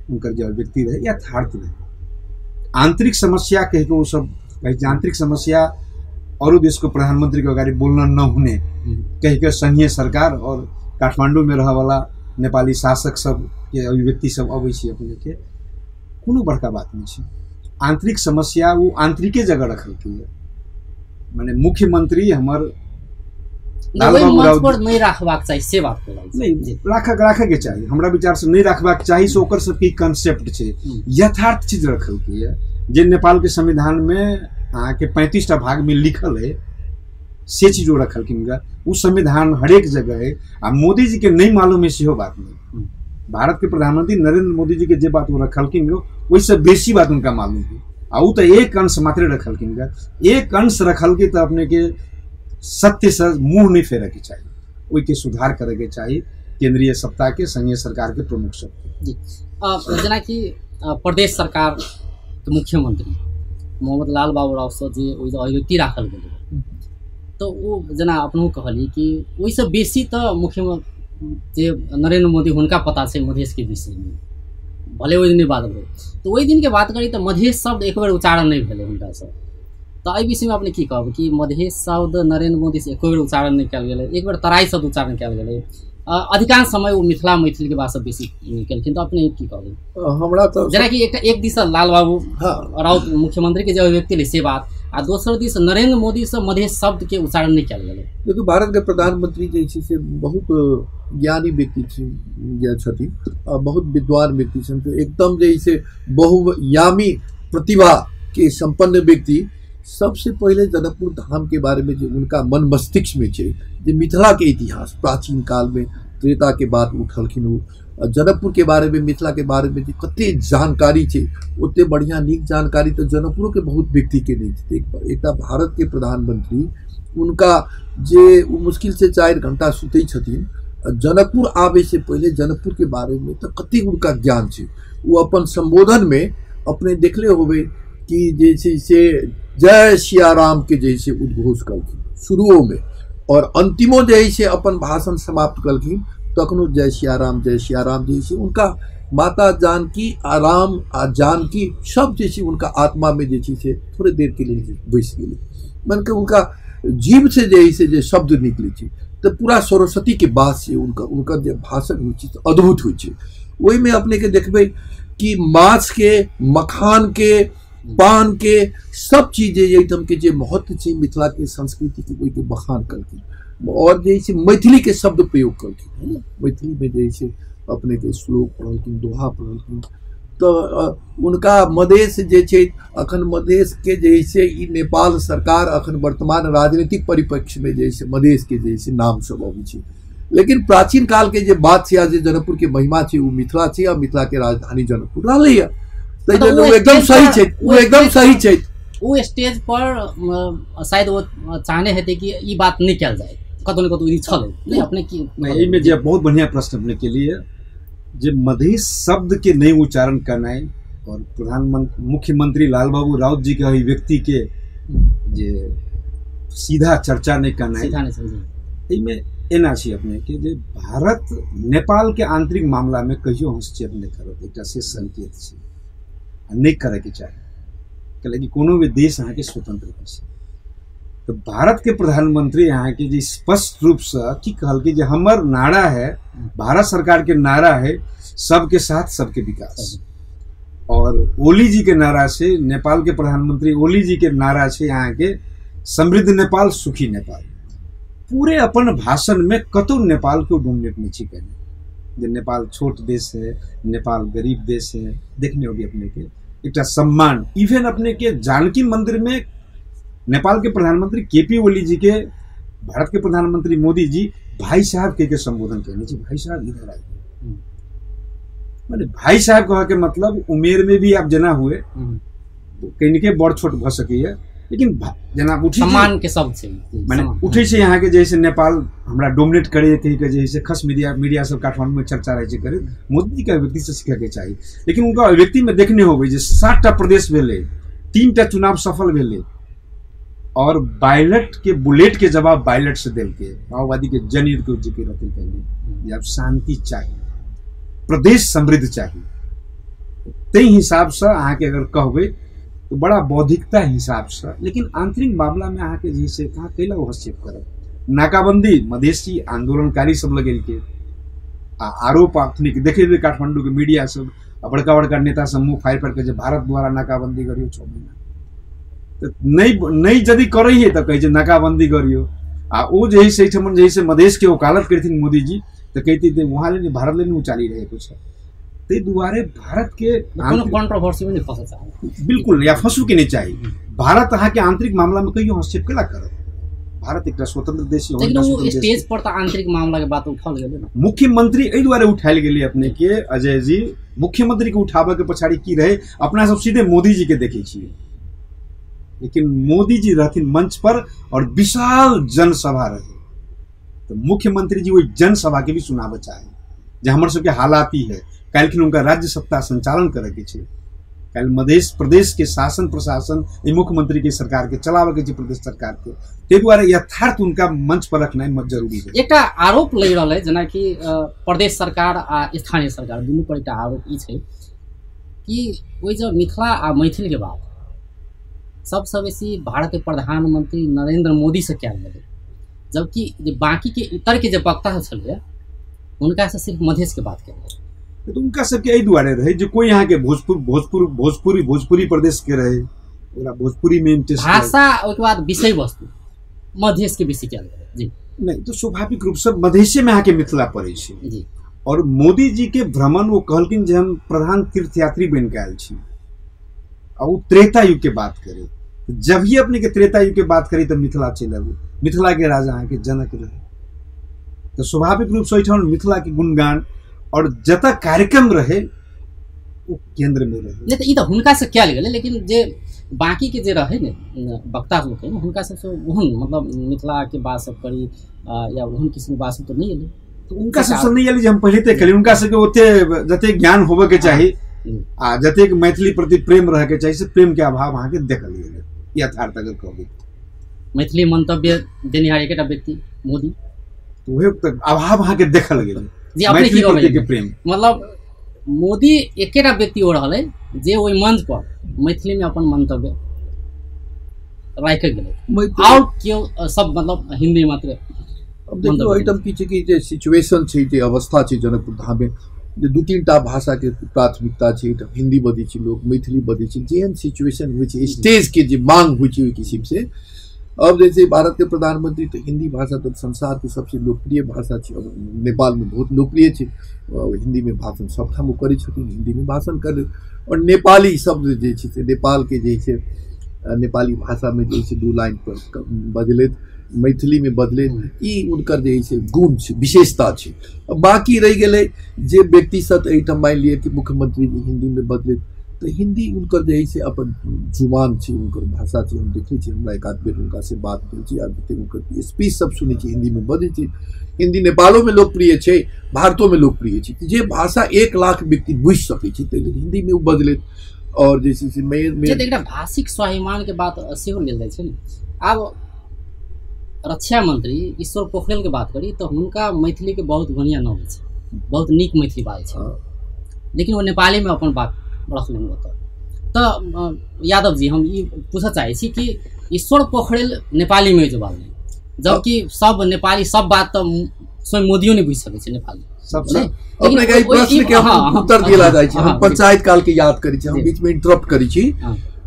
उनकर जो अभिव्यक्ति रहे यथार्थ रहे। आंतरिक समस्या कह के वो सब कहे, आंतरिक समस्या और देश को प्रधानमंत्री के अगाडि बोलना न हुने कह के संघीय सरकार और काठमांडू में रह वाला नेपाली शासक सब के अभिव्यक्ति सब अबै छै अपने के, कोनो बड़का बात नहीं छै। आंतरिक समस्या वो आंतरिके जगह रखलकै, माने मुख्यमंत्री हमर
लाल पर नहीं राखबाक चाही से बात
नहीं राखे के चाही, हमरा विचार से नहीं राखबाक चाही। से ओकर सबके कंसेप्ट छै, यथार्थ चीज रखलकै जे नेपाल के संविधान में अहाँके 35 टा भाग में लिखल है से चीज वो रखलखिन। उ संविधान हरेक जगह है आ मोदी जी के नहीं मालूम है सेहो बात नहीं। भारत के प्रधानमंत्री नरेंद्र मोदी जी के जे बात वो रखलखिन ओहिसँ बेसी बात उनका मालूम है आ उ तऽ एक अंश मात्र रखलखिन। एक अंश रखलकै तऽ अपने के सत्य से मुँह नहीं फेरे के चाही, ओहिके सुधार करे के चाही केंद्रीय सत्ता के, संघीय सरकार के प्रमुख सबके।
जी, जेनाकि प्रदेश सरकार के मुख्यमंत्री मोहम्मद लाल बाबू राउत से जे ओहि अभिव्यक्ति राखल गेलै तऽ ओ जेना अपनो कहलियै कि ओहिसँ बेसी तऽ मुख्यमंत्री जे नरेंद्र मोदी हुनका पता छै मधेश के विषयमे, भले ओहि दिन नहि बात भेल तऽ ओहि दिनके बात करी तऽ मधेश शब्द एक बेर उच्चारण नहि भेलै हुनकासँ। तऽ एहि विषयमे अपने की कहब कि मधेश शब्द नरेंद्र मोदीसँ एको बेर उच्चारण नहि कयल गेलै, एक बेर तराई शब्द उच्चारण कयल गेलै, अधिकांश समय ओ मिथिला मैथिलीके बात सब बेसी केलखिन, तऽ अपने की कहबै?
हमरा तऽ
जेनाकि एकटा एक दिस लाल बाबू राउत मुख्यमंत्री के जे अभिव्यक्ति रहै से बात आ दोसर दिस नरेंद्र मोदी से मधेश शब्द के उच्चारण नहि कयल गेलै।
देखियौ, भारत के प्रधानमंत्री जे छै से बहुत ज्ञानी व्यक्ति छथिन, बहुत विद्वान व्यक्ति छथिन, एकदम जे से बहुयामी प्रतिभा के संपन्न व्यक्ति। सबसे पहले जनकपुर धाम के बारे में जो उनका मन मस्तिष्क में छै जे मिथिला के इतिहास प्राचीन काल में त्रेता के बाद उठलखिन, ओ जनकपुर के बारे में मिथिला के बारे में जे कते जानकारी छै ओते बढ़िया नीक जानकारी तो जनकपुरो के बहुत व्यक्ति के नहीं छै। एकटा भारत के प्रधानमंत्री उनका जे ओ मुश्किल से 4 घंटा सुतै छथिन, जनकपुर आबे से पहले जनकपुर के बारे में तो कते उनका ज्ञान छै। वो अपन संबोधन में अपने देखले होबे कि जे छै से जय सिया राम के जैसे उद्घोष कलखिन शुरुओ में और अंतिमो जे अपन भाषण समाप्त कलखिन तखनो जय सिया राम जैसे उनका माता जानकी आ राम आ जानकी सब जे उनका आत्मा में जे से थोड़े देर के लिए बैस गेलै, मन के उनका जीव से जे जे शब्द निकलै छै तऽ पूरा सरस्वती के बात से उनका उनका जे भाषण होइ छै अद्भुत होइ छै। ओहिमे अपने के देखबै कि माछ के, मखान के, पान के सब चीज एहिठाम के जे महत्व छै मिथिला के संस्कृति के ओहिके बखान कलखिन। और जे छै मैथिली के शब्द प्रयोग करलखिन है ना, मैथिली में जे छै अपने के श्लोक पढ़लखिन, दोहा पढ़लखिन। तऽ उनका मधेश जे छै अखन मधेश के जे छै ई नेपाल सरकार अखन वर्तमान राजनीतिक परिप्रेक्ष्य में जे छै मधेश के जे छै नाम सब अबै छै, लेकिन प्राचीन काल के जे बात छै आ जे जनकपुर के महिमा छै ओ मिथिला छै आ मिथिला के राजधानी जनकपुर रहलैया, ताहि लेल ओ एकदम सही छै, ओ एकदम सही छै।
ओ स्टेज पर शायद वो चाहने हेतै कि ई बात नहि कयल जाय, कतौ ने कतौ ई छलै नहीं अपने की।
एहिमे जे बहुत बढ़िया प्रश्न अपने के लिए जे मधेश शब्द के नहीं उच्चारण करनाइ और प्रधानमंत्री मुख्यमंत्री लाल बाबू राउत जी के अभिव्यक्ति के जे सीधा चर्चा नहीं करनाइ, एहिमे एना छै अपने के जे भारत नेपाल के आंतरिक मामला में कहियो हस्तक्षेप नहीं करत, एकटा से संकेत छै आ नहीं करैके चाही, कैलाकि कोनो भी देश अहाँके स्वतंत्र होइ छै। तो भारत के प्रधानमंत्री अहाँके जे स्पष्ट रूपसँ की कहलकै जे हमर नारा है, भारत सरकार के नारा है सबके साथ सबके विकास, और ओली जी के नारा से नेपाल के प्रधानमंत्री ओली जी के नारा से अहाँके समृद्ध नेपाल सुखी नेपाल। पूरे अपन भाषण में कतौ नेपाल के डोमिनेट नहीं छै केने जे नेपाल छोट देश है, नेपाल गरीब देश है, देखने होगी अपने के एकटा सम्मान। इवन अपने के जानकी मंदिर में नेपाल के प्रधानमंत्री केपी ओली जी के भारत के प्रधानमंत्री मोदी जी भाई साहब के संबोधन कहने जी, भाई साहब इधर आइए, माने भाई साहब कह के मतलब उमेर में भी आप जना हुए कहीं के बड़ छोट भ सकैया, लेकिन जना उठी
सम्मान के शब्द छै,
माने उठे छै यहाँ के जैसे नेपाल हमरा डोमिनेट करे कही के जैसे खस मीडिया मीडिया सब काठमांडू में चर्चा रहे छै करे, मोदी जी के अभिव्यक्ति से सीखे के चाही। लेकिन उनका अभिव्यक्ति में देखने होबै जे 7टा प्रदेश भेलै, 3टा चुनाव सफल भेलै और बायलट के बुलेट के जवाब बायलट से देलके, माओवादी के जनयुद्ध के जिक्र रहते कहने अब शांति चाहिए, प्रदेश समृद्ध चाहिए। ताहि हिसाब से अहाँके अगर कहबै तो बड़ा बौद्धिकता हिसाब से, लेकिन आंतरिक मामला में अहाँके जे से कहाँ कैला ओ हस्तक्षेप करब। नाकाबंदी मधेसी आंदोलनकारी सब लगेलके आ आरोप अपने देखेबै काठमांडू के मीडिया सब आ बड़का बड़का नेता सब मुँह फाड़ि फाड़ि के जे भारत द्वारा नाकाबंदी करियौ 6 महीना, तऽ नहि यदि करै है तऽ कहै छै नाकाबंदी करियौ। आ ओ जे है से एहिठाम जे है से मधेश के वकालत करथिन मोदी जी तऽ कहती जे वहाँ ले भारत ले उचाली रहै कुछ, ताहि दुआरे भारत के
कोनो कंट्रोवर्सी में नहीं फंसल चाही,
बिल्कुल या फंसू के नहीं चाही। भारत अहाँके आंतरिक मामला में कहियो हस्तक्षेप केला करत, भारत एकटा स्वतंत्र देश है।
लेकिन वो स्टेज पर तऽ आंतरिक मामला के बात उठाओल गेलै ना,
मुख्यमंत्री एहि दुआरे उठायल गेलै अपने के अजय जी, मुख्यमंत्री के उठाबऽ के पछाड़ी की रहे, अपना सब सीधे मोदी जी के देखै छियै, लेकिन मोदी जी रहथिन मंच पर और विशाल जनसभा रहे, तो मुख्यमंत्री जी वही जनसभा के भी सुनाबऽ चाहे जे हमर सबके हालात ई है। काल्हिखिन हुनका राज्य सत्ता संचालन करैके छै, काल्हि मधेश प्रदेश के शासन प्रशासन ई मुख्यमंत्री के सरकार के चलाबऽ के छै प्रदेश सरकार के, ताहि दुआरे यथार्थ उनका मंच पर रखनाइ जरूरी है।
एकटा आरोप लागि रहल है जेनाकि प्रदेश सरकार आ स्थानीय सरकार दुनू पर एकटा आरोप ई छै कि ओहि जब मिथिला आ मैथिल के बात सबसँ बेसी भारत के प्रधानमंत्री नरेंद्र मोदी से कयल गेलै, जबकि जे बाकी के इतर के जे वक्ता छलै हुनका से सिर्फ मधेश के बात कयल गेलै।
तो उनका सबके एहि दुआरे रहे जे कोई यहाँ के भोजपुर भोजपुर भोजपुरी भोजपुरी प्रदेश के रहे, ओकरा भोजपुरी में इंटरेस्ट,
भाषा ओहिके बाद विषय वस्तु मधेश के बेसी कयल गेलै जी।
नहीं तो स्वाभाविक रूप से मधेशे में अहाँके मिथिला पड़ै छै
जी।
और मोदी जी के भ्रमण वो कहलखिन जे हम प्रधान तीर्थयात्री बनि के आयल छी, आ ओ त्रेता युग के बात करे, जब ही अपने के त्रेता युग के बात करी तऽ मिथिला चलि आबू, मिथिला के राजा अहाँके जनक रहे, तऽ स्वाभाविक रूप से एहिठाम मिथिला के गुणगान और जतऽ कार्यक्रम रहे ओ केंद्र में रहे।
नहीं तऽ ई तऽ हुनका से कयल गेलै, लेकिन जे बाकी के जे रहे ने वक्ता लोकनि हुनका सबसँ ओहन मतलब मिथिला के बात सब करी या ओहन किस्म के बात सब तऽ नहि एलै,
तऽ हुनका सबसँ नहि एलै जे हम पहिले तऽ कहली हुनका सबके ओते जतेक ज्ञान होबऽ के चाही आ जतेक मैथिली प्रति प्रेम रहऽ के चाही से प्रेम के अभाव अहाँके देखल गेलै यथार्थ अगर कहबै।
मैथिली मंतव्य देनिहार एकेटा व्यक्ति मोदी,
उहे तऽ अभाव अहाँके देखल गेलै
जी। अपने की
मैथिली के प्रेम,
मतलब मोदी एकेटा व्यक्ति हो रहल है जे ओहि मंच पर मैथिली में अपन मंतव्य राखि गेलै, और केओ सब मतलब हिंदी मात्र।
अब देखियौ एहिठाम की छै कि जे सिचुएशन छै, जे अवस्था छै जनकपुर धाम में, जे 2-3 टा भाषा के प्राथमिकता छै, हिंदी बजै छै लोक, मैथिली बजै छै, जेहन सिचुएशन होइ छै स्टेज के जे मांग होइ छै ओहि किसिम से, अब जैसे भारत के प्रधानमंत्री तो हिंदी भाषा तो संसार के सबसे लोकप्रिय भाषा छै, नेपाल में बहुत लोकप्रिय छै। हिंदी में भाषण सबठाम ओ करै छथिन, हिंदी में भाषण कर। और नेपाली शब्द जे छै से नेपाल के जे छै नेपाली भाषा में जे छै 2 लाइन पर बजलथि, मैथिली में बदलैत, ई हुनकर जे छै गुण छै, विशेषता छै। बाकी रहि गेलै जे व्यक्ति सत एहिठाम मानि लिअ कि मुख्यमंत्री जी हिंदी में बदलैत, तऽ हिंदी हुनकर जे छै अपन जुबान छै, हुनकर भाषा छै। हम देखै छी, हमरा एक आध बेर हुनकासँ बात भेल छै आ जतेक हुनकर स्पीच सब सुनै छी हिंदी में बजै छै। हिंदी नेपालोमे लोकप्रिय छै, भारतोमे लोकप्रिय छै। जे भाषा 1 लाख व्यक्ति बुझि सकै छै ताहि लेल हिंदीमे ओ बजलैत। और जे छै से
एकटा भाषिक स्वाभिमान के बात सेहो लेल जाइ छै ने। आब रक्षा मंत्री ईश्वर पोखरेल के बात करी तऽ हुनका मैथिली के बहुत बढ़िआँ नॉलेज छै, बहुत नीक मैथिली बाजै छै, लेकिन ओ नेपालीमे अपन बात रखलनि ओतऽ। तऽ यादव जी, हम ई पूछऽ चाहै छी कि ईश्वर पोखरेल नेपालीमे जे बाजलै, जबकि सब नेपाली सब बात तऽ स्वयं मोदियो नहि बुझि सकै छै नेपाली।
सबसे अपने के प्रश्न के हम उत्तर दिला जाइ छी। हम पंचायत काल के याद करै छी, हम बीच में इंटरप्ट करै छी।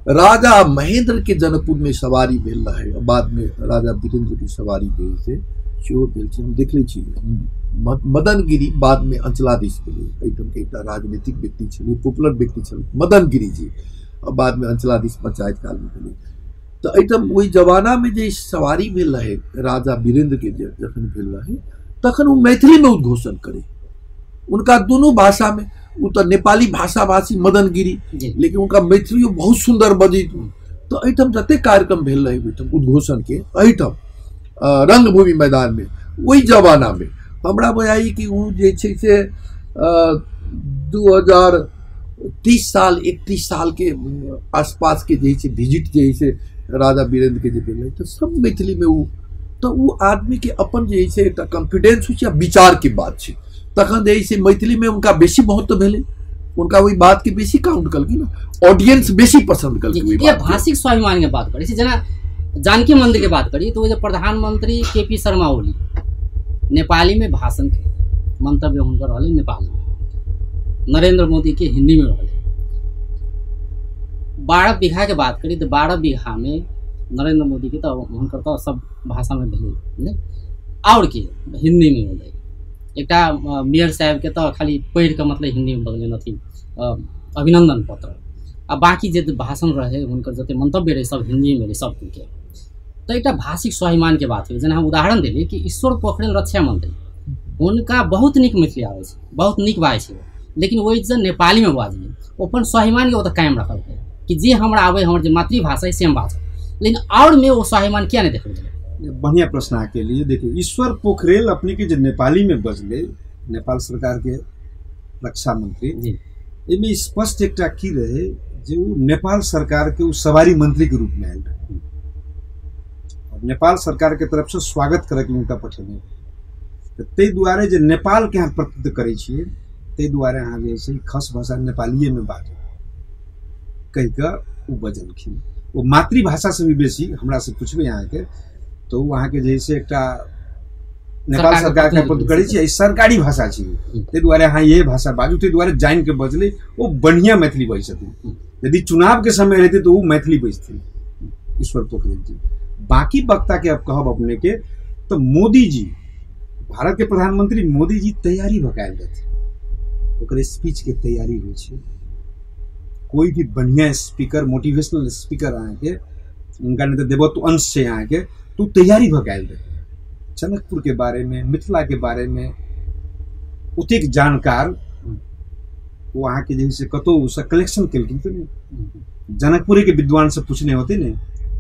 राजा महेंद्र के जनकपुर में सवारी भेल रहे, बाद में राजा वीरेंद्र के सवारी जे से सेहो भेल छै। हम देखले छी मदन गिरी बाद में अंचलाधीश भेलै, एहिठाम के एकटा राजनीतिक व्यक्ति छलै, पॉपुलर व्यक्ति छलै मदन गिरी जी, और बाद में अंचलाधीश पंचायत काल में भेलै। तऽ एहिठाम ओहि जमाना में जे सवारी भेल रहे राजा वीरेंद्र के जखन भेल रहे तखन ओ मैथिली में उद्घोषण करे, उनका दुनू भाषा में। ओ तऽ नेपाली भाषा भाषी मदन गिरी, लेकिन उनका मैथिलियो बहुत सुंदर बजै। तऽ एहिठाम जतेक कार्यक्रम भेल रहे ओहिठाम उद्घोषण के एहिठाम रंगभूमि मैदान में ओहि जमाना में हमरा बुझाइ कि ओ जे छै से 2030 साल 31 साल के आसपास के जे छै विजिट जे से राजा वीरेंद्र के जे भेल रहे तऽ सब मैथिली में ओ तऽ ओ आदमी के अपन जे छै एकटा कॉन्फिडेंस होइ छै आ विचार के बात छै। तखन जे छै मैथिली में उनका बेसी महत्व भेलै, उनका ओहि बात के बेसी काउंट कलखिन, ऑडियंस बेसी पसंद कलखिन ओहि बात।
भाषिक स्वाभिमान के बात करै छी, जेना जानकी मंदिर के बात करी तो ओ जे प्रधानमंत्री के पी शर्मा ओली नेपाली में भाषण के मंतव्य हुनकर रहलै नेपाली में, नरेंद्र मोदी के हिंदी में रहलै। 12 बीघा के बात करी तो 12 बीघा में नरेंद्र मोदी के तो हुनकर तो सब भाषा में भेलै ने, और के हिंदी में भेलै। एकटा मेयर साहब के तो खाली पढ़ि कऽ मतलब हिंदी में बदलनि अथी अभिनंदन पत्र, आ बाकी जे भाषण रहे हुनकर जते मंतव्य रहे सब हिंदी में रहे सब के। तऽ एकटा भाषिक स्वाभिमान के बात है। जेना हम उदाहरण देलियै कि ईश्वर पोखरेल रक्षा मंत्री, हुनका बहुत नीक मैथिली आबै छै, बहुत नीक बाजै छै, लेकिन ओहि जे नेपालीमे बाजलै ओ अपन स्वाभिमान के ओतऽ कायम रखलकै कि जे हमरा आबै, हमर जे मातृभाषा है से हम बाजब। लेकिन और में ओ स्वाभिमान किया नहीं देखल गेलै?
बढ़िया प्रश्न अहाँके लिए। देखियौ, ईश्वर पोखरेल अपने के जे नेपाली में बजले, नेपाल सरकार के रक्षा मंत्री, एहिमे स्पष्ट एकटा की रहे जे ओ नेपाल सरकार के ओ सवारी मंत्री के रूप में आयल रहे और नेपाल सरकार के तरफ से स्वागत करे के हुनका पठेने। तऽ ताहि दुआरे जे नेपाल के अहाँ प्रतिनिधित्व करै छियै ताहि दुआरे अहाँ जे छै खस भाषा नेपालिए में बाजू कहि कऽ ओ बजलखिन। ओ मातृभाषा से भी बेसी हमरा से पुछबै अहाँके तो ओ अहाँके जे छै एकटा नेपाल सरकार के प्रतिनिधित्व करै छियै, सरकारी भाषा छी, ताहि दुआरे अहाँ इहे भाषा बाजू, ताहि दुआरे जानि के बजलै। ओ बढ़िआँ मैथिली बजै छथिन, यदि चुनाव के समय रहतै तऽ ओ मैथिली बजथिन ईश्वर पोखरेल जी। बाकी वक्ता के अब कहब अपने के तो मोदी जी, भारत के प्रधानमंत्री मोदी जी तैयारी भकायल रहथिन, ओकर स्पीच के तैयारी होइ छै। कोई भी बढ़िया स्पीकर, मोटिवेशनल स्पीकर अहाँके उनका नहीं तऽ देवत्व अंश छै अहाँके, तो तैयारी भकायल रहै। जनकपुर के बारे में, मिथिला के बारे में ओतेक जानकार ओ अहाँके जे से कतहु से कलेक्शन केलखिन तऽ नहि, जनकपुरे के विद्वान से पूछने होते ने,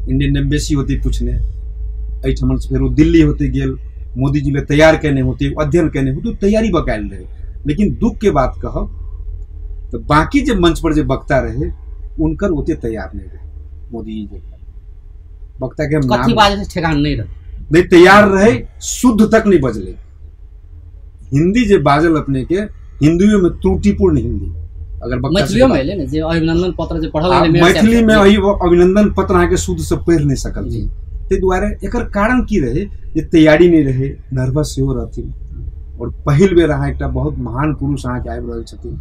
इंडियन एम्बेसी होते पूछने, एहिठाम से फेर ओ दिल्ली होते गेल, मोदी जी ले तैयार केने होते, अध्ययन केने होते, तैयारी बकायल रहे। लेकिन दुख के बात कहब तो बाकी जे मंच पर जे वक्ता रहे उनकर ओते तैयार नहीं रहे मोदी जी के वक्ता के हम
कथी बाजे से ठेकान नहीं रहे,
नहीं तैयार रहे, शुद्ध तक नहीं बजले। हिंदी जे बाजल अपने के हिंदियो में त्रुटिपूर्ण हिंदी, अगर
मैथिलियो में एलै ने जे अभिनंदन पत्र जे पढ़ल गेलै
मैथिली में, वही अभिनंदन पत्र अहाँके शुद्ध से पढ़ि नहीं सकलखिन। ताहि दुआरे एकर कारण की रहे जे तैयारी नहीं रहे, नर्वस सेहो रहथिन और पहिल बेर अहाँ एकटा बहुत महान पुरुष अहाँके आबि रहल छथिन,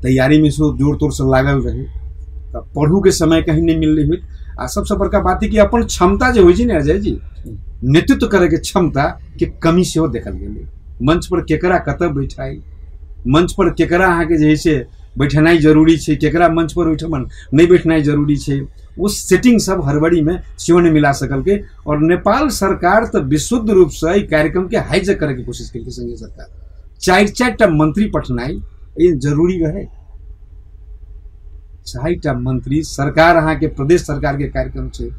तैयारी में सेहो जोर तोर से लागल रहे, तऽ पढ़ू के समय कहीं नहीं मिललै होइत। आ सबसँ बड़का बात कि अपन क्षमता जे होइ छै ने अजय जी, नेतृत्व करैके क्षमता के कमी सेहो देखल गेलै। मंच पर केकरा कतऽ बैठाइ, मंच पर केकरा अहाँके जे है से बैठेनाइ जरूरी छै, केकरा मंच पर ओहिठाम नहि बैठनाइ जरूरी छै, ओ सेटिंग सब हड़बड़ीमे सेहो नहि मिला सकलकै। और नेपाल सरकार तऽ विशुद्ध रूपसँ एहि कार्यक्रमके हाईजैक करैके कोशिश केलकै। संघीय सरकार 4-4 टा मंत्री पठनाइ ई जरूरी रहै। 4 टा मंत्री सरकार अहाँके प्रदेश सरकारके कार्यक्रम छै,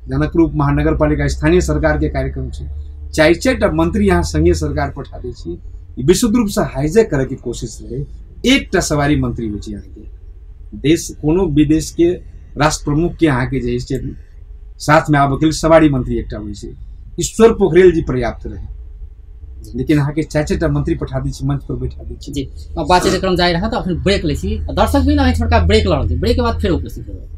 जनकपुर उप महानगरपालिका स्थानीय सरकारके कार्यक्रम छै, 4-4 टा मंत्री यहाँ संघीय सरकार पठा दै छी। विशुद्ध रूपसँ हाईजैक करैके कोशिश रहै। एकटा सवारी मंत्री होइ छै अहाँके देश, कोनो विदेश के राष्ट्र प्रमुख के अहाँके जे छै साथमे आबऽके लेल सवारी मंत्री एकटा होइ छै। ईश्वर पोखरेल जी पर्याप्त रहे, लेकिन अहाँके 4-4 टा मंत्री पठा दै छी, मंच पर बैठा दै छी।
जी, अब बातचीत क्रम जारी रहा, तो अखन ब्रेक लै छी। दर्शक भी अहीं छोटका ब्रेक ल रहल छी, ब्रेक के बाद फेर उपस्थित हेबै।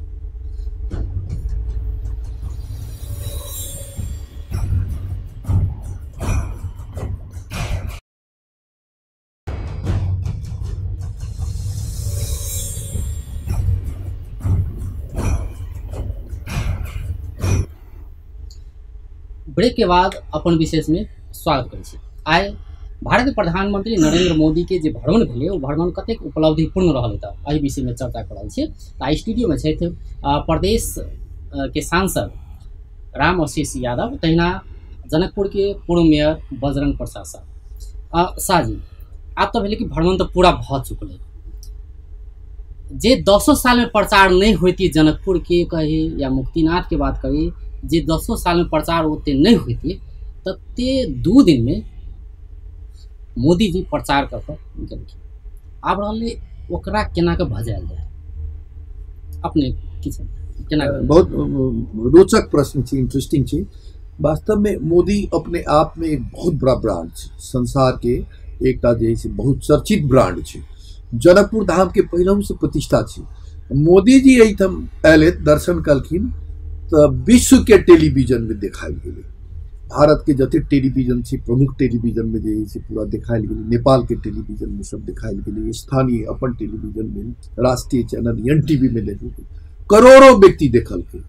ब्रेक के बाद अपन विशेष में स्वागत करै छी। आइ भारत के प्रधानमंत्री नरेंद्र मोदी के जे भ्रमण भेलै ओ भ्रमण कतेक उपलब्धिपूर्ण रहल तऽ एहि विषय में चर्चा कर रहल छी। तऽ आइ स्टूडियो में छथि प्रदेश के सांसद राम आशीष यादव, तहिना जनकपुर के पूर्व मेयर बजरंग प्रसाद शाह। शाह जी, आब तऽ भेलै कि भ्रमण तऽ पूरा भऽ चुकल है, जे 10 साल में प्रचार नहीं होती जनकपुर के कही या मुक्तिनाथ के बात करी, जे 10 साल में प्रचार ओते नहीं होती तते 2 दिन में मोदी जी प्रचार कर गेलखिन। आब रहलै ओकरा केना के भजायल जाय, अपने किछु केना?
बहुत रोचक प्रश्न छै, इंटरेस्टिंग छै। वास्तव में मोदी अपने आप में एक बहुत बड़ा ब्रांड छै, संसार के एकटा जे छै बहुत चर्चित ब्रांड छै। जनकपुर धाम के पहिलहुँ से प्रतिष्ठा छै। मोदी जी एहिठाम अयले, दर्शन कलखिन तऽ विश्व के टेलीविजन में देखायल गेलै। भारत के जते टेलीविजन छै, प्रमुख टेलीविजन में जे छै पूरा देखायल गेलै, नेपाल के टेलीविजन में सब देखायल गेलै, स्थानीय अपन टेलीविजन में, राष्ट्रीय चैनल NTV में देखल, करोड़ों व्यक्ति देखलकै।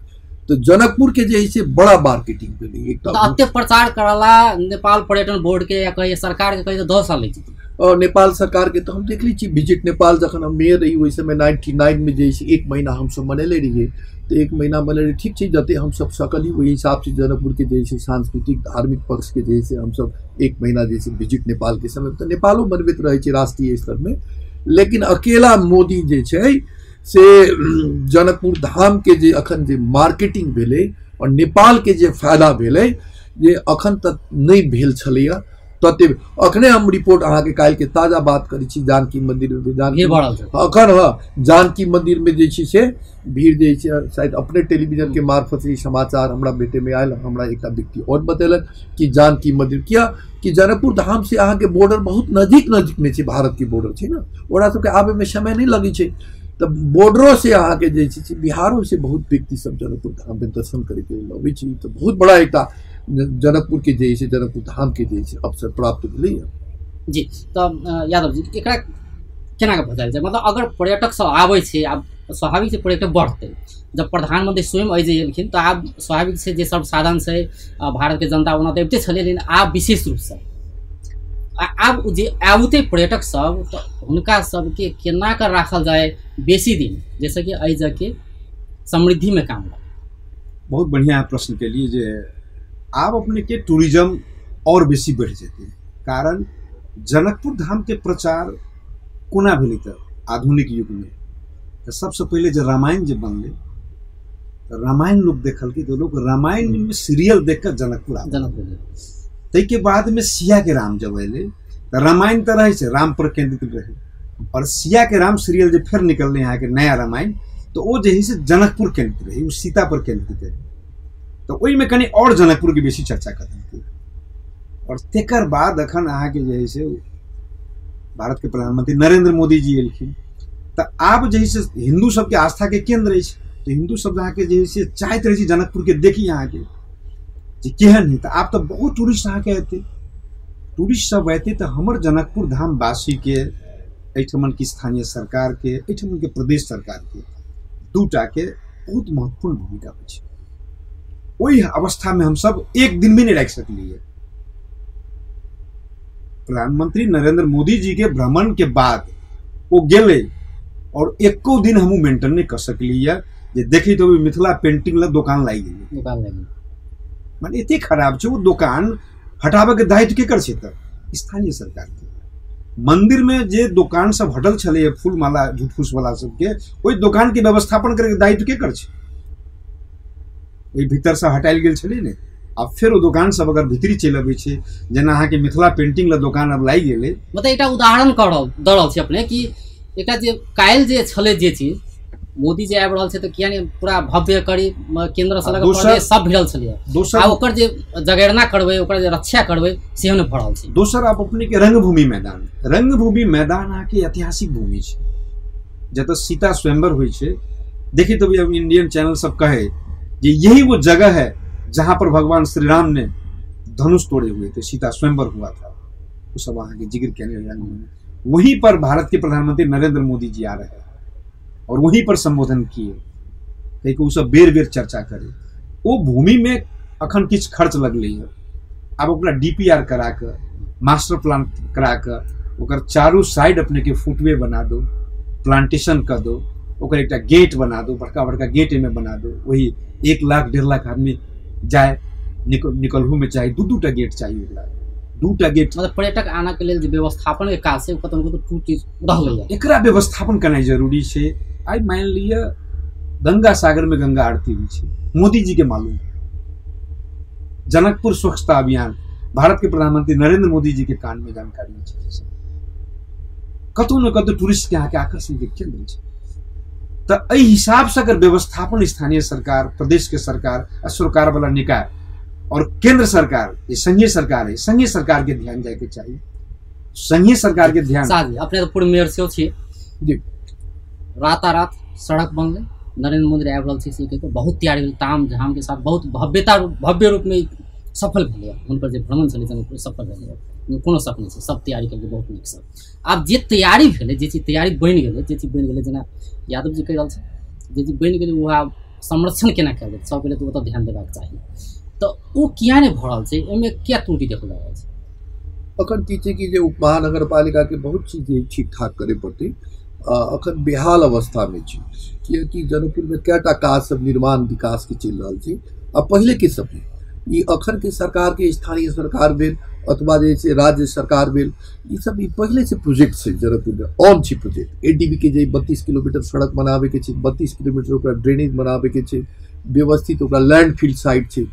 तो जनकपुर के जे छै बड़ा मार्केटिंग भेलै। एकटा
एते प्रचार करला नेपाल पर्यटन बोर्ड के या कहिए सरकार के कहिए 10 साल लागि जेतै।
और नेपाल सरकार के तो हम देखले छी विजिट नेपाल, जखन हम मेयर रही ओहि समय 99 में जे 1 महीना हमसब मनेले रहियै, तो 1 महीना मनेले ठीक छै, जते हमसब सकली ओहि हिसाब से जनकपुर के जे छै सांस्कृतिक धार्मिक पक्ष के जे छै हमसब 1 महीना जे छै विजिट नेपाल के समय तऽ नेपालो मनबैत रहै छै राष्ट्रीय स्तर में। लेकिन अकेला मोदी जे छै से जनकपुर धाम के जे अखन जे मार्केटिंग भेलै और नेपाल के जे फायदा भेलै जे अखन तक नहि भेल छलैया तते। अखने हम रिपोर्ट अहाँके काल्हि के ताजा बात करै छी, जानकी मंदिर में जानकी अखन हँ जानकी मंदिर में जे छै से भीड़ जे छै, शायद अपने टेलीविजन के मार्फत से समाचार हमरा भेटे में आयल। हमरा एकटा व्यक्ति और बतेलक कि जानकी मंदिर किया कि जनकपुर धाम से अहाँके बॉर्डर बहुत नजदीक नजदीक में छै, भारत के बॉर्डर छै ने, ओकरा सबके आबे में समय नहीं लगै छै, तऽ बॉर्डरो से अहाँके जे छै बिहारो से बहुत व्यक्ति सब जनकपुर धाम में दर्शन करैके लेल अबै छै। तऽ बहुत बड़ा एकटा जनकपुर के जे छै जनकपुर धाम के जे छै अवसर प्राप्त भेलैया।
जी, तऽ यादव जी एकरा केना के भजायल जाय? मतलब अगर पर्यटक सब आबै छै, आब स्वाभाविक छै पर्यटक बढ़तै, जब प्रधानमंत्री स्वयं एहि जे एलखिन तऽ आब स्वाभाविक छै जे सब साधन छै भारत के जनता ओना तऽ अबिते छलै, लेकिन आब विशेष रूपसँ आब जे आबते पर्यटक सब तऽ हुनका सबके केना कऽ राखल जाय बेसी दिन, जैसे कि एहि जगहके समृद्धिमे काम लगे।
बहुत बढ़िया प्रश्न के लिए जे आब अपने के टूरिज्म और बेसी बढ़ि जेतै, कारण जनकपुर धाम के प्रचार कोना भेलै तऽ आधुनिक युग में तऽ सबसे पहिले जे रामायण जे बनलै तऽ रामायण लोग देखलकै, तऽ लोग रामायण में सीरियल देख कऽ जनकपुर आबै।
जनकपुर
ताहिके बादमे सिया के राम जब अयलै तऽ रामायण तऽ रहै छै, राम पर केंद्रित रहै, और सिया के राम सीरियल जे फेर निकललै अहाँके नया रामायण, तऽ ओ जे है से जनकपुर केंद्रित रहै, ओ सीता पर केंद्रित रहै, तऽ ओहिमे कनि और जनकपुरके बेसी चर्चा कऽ देलकै। और तकर बाद अखन अहाँके जे है से भारतके प्रधानमंत्री नरेंद्र मोदी जी एलखिन, तऽ आब जे है से हिन्दू सबके आस्थाके केंद्र अछि, तऽ हिन्दू सब अहाँके जे है से चाहैत रहै छै जनकपुरके देखी अहाँके जे केहन है। तऽ आब तऽ बहुत टूरिस्ट अहाँके एतै, टूरिस्ट सब एतै तऽ हमर जनकपुर धाम वासीके, एहिठमनके स्थानीय सरकारके, एहिठमनके प्रदेश सरकारके दूटाके बहुत महत्वपूर्ण भूमिका होइ छै। ओहि अवस्थामे हमसब एक दिन भी नहि राखि सकलियै। प्रधानमंत्री नरेंद्र मोदी जी के भ्रमण के बाद ओ गेलै और एको दिन हमहूँ मेंटेन नहीं कर सकलियै जे देखी तो मिथिला पेंटिंग ला दोकान लागि गेलै,
दुकान लागि
माने एते खराब छै ओ दोकान हटाबऽ के दायित्व केकर छै? तऽ स्थानीय सरकार के। मंदिर में जे दोकान सब हटल छलै फूल माला झूठ वाला सबके, ओहि दोकान के व्यवस्थापन करे के दायित्व केकर छै? ओहि भीतर से हटायल गेल छलै ने। आब फेर ओ दोकान सब अगर भीतरी चलि अबै छै, जेना अहाँके मिथिला पेंटिंग ला दोकान अब लागि गेलै।
मतलब एकटा उदाहरण कह रहल दऽ रहल छी अपने कि एकटा जे काल्हि जे छलै जे चीज मोदी जे आबि रहल छै तऽ किया नहि पूरा भव्य करी, केंद्र से लऽ कऽ प्रदेश सब भिड़ल छलै।
दोसर
आ ओकर जे जगेरना करबै, ओकर जे रक्षा करबै, सेहो नहि भऽ रहल छै।
दोसर आप अपने के रंगभूमि मैदान, रंगभूमि मैदान अहाँके ऐतिहासिक भूमि छै जतऽ सीता स्वयंवर होइ छै। देखी तो अब इंडियन चैनल सब कहे जे यही वो जगह है जहाँ पर भगवान श्री राम ने धनुष तोड़े हुए थे, सीता स्वयंवर हुआ था, वो सब अहाँके जिक्र केने रंगभूमि। वहीं पर भारत के प्रधानमंत्री नरेंद्र मोदी जी आ रहे हैं और वहीं पर संबोधन किए, कहीं ओ सब बेर बेर चर्चा करे। ओ भूमि में अखन किछु खर्च लगलै है, आब ओकरा डीपीआर करा कऽ, मास्टर प्लान करा कऽ, ओकर चारू साइड अपने के फुटवे बना दो, प्लांटेशन कऽ दो, ओकर एकटा गेट बना दो, बड़का बड़का गेट एहिमे बना दो। वही 1 लाख 1.5 लाख आदमी जाए निकलहू में चाही, 2-2 गेट चाही ओकरा, 2 गेट।
मतलब पर्यटक आना के लेल जे व्यवस्थापन के काज छै कतौ कतौ टूटी रहलै,
एकरा व्यवस्थापन करनाइ जरूरी छै। आइ मानि लिअ गंगा सागर में गंगा आरती होइ छै, मोदी जी के मालूम। जनकपुर स्वच्छता अभियान भारत के प्रधानमंत्री नरेंद्र मोदी जी के कान में जानकारी छै। कतौ न कतौ टूरिस्ट के अहाँके आकर्षण के केंद्र छै। तऽ एहि हिसाब से अगर व्यवस्थापन स्थानीय सरकार, प्रदेश के सरकार, सरकार वाला निकाय और केंद्र सरकार, ये संघीय सरकार है, संघीय सरकार के ध्यान जाए के चाहिए, संघीय सरकार के ध्यान।
अपने तो पूर्व मेयर सेहो छी
जी।
रातारात सड़क बनलै, नरेंद्र मोदी आबि रहल छै से कहि कऽ बहुत तैयारी भेल, ताम झाम के साथ बहुत भव्यता भव्य रूप में सफल भेलै। हुनकर जे भ्रमण छलै जनकपुर सफल भेलै, कोनो शक नहि छै, सब तैयारी केलकै बहुत नीकसँ। आब जे तैयारी भेलै, जे चीज तैयारी बनि गेलै, जे चीज बनि गेलै, जेना यादव जी कहि रहल छै जे चीज बनि गेलै ओ आब संरक्षण केना कयल जाय, सब पहिले तऽ ओतऽ ध्यान देबाक चाही। तऽ ओ किया नहि भऽ रहल छै, ओहिमे किया त्रुटि देखल जा रहल छै?
अखन की छै कि जे उप महानगरपालिका के बहुत चीज ठीक ठाक करे पड़तै। अखन बेहाल अवस्थामे छै, कियाकि जनकपुरमे कएटा काज सब निर्माण विकास के चलि रहल छै। आ पहिले के सब ई अखन के सरकार के स्थानीय सरकार भेल अथवा जे छै राज्य सरकार भेल, ई सब ई पहिले से प्रोजेक्ट छै जनकपुरमे ऑन छै प्रोजेक्ट। एडीबी के जे 32 किलोमीटर सड़क बनाबैके छै, 32 किलोमीटर ओकरा ड्रेनेज बनाबैके छै, व्यवस्थित ओकरा लैंड फील्ड साइड छै।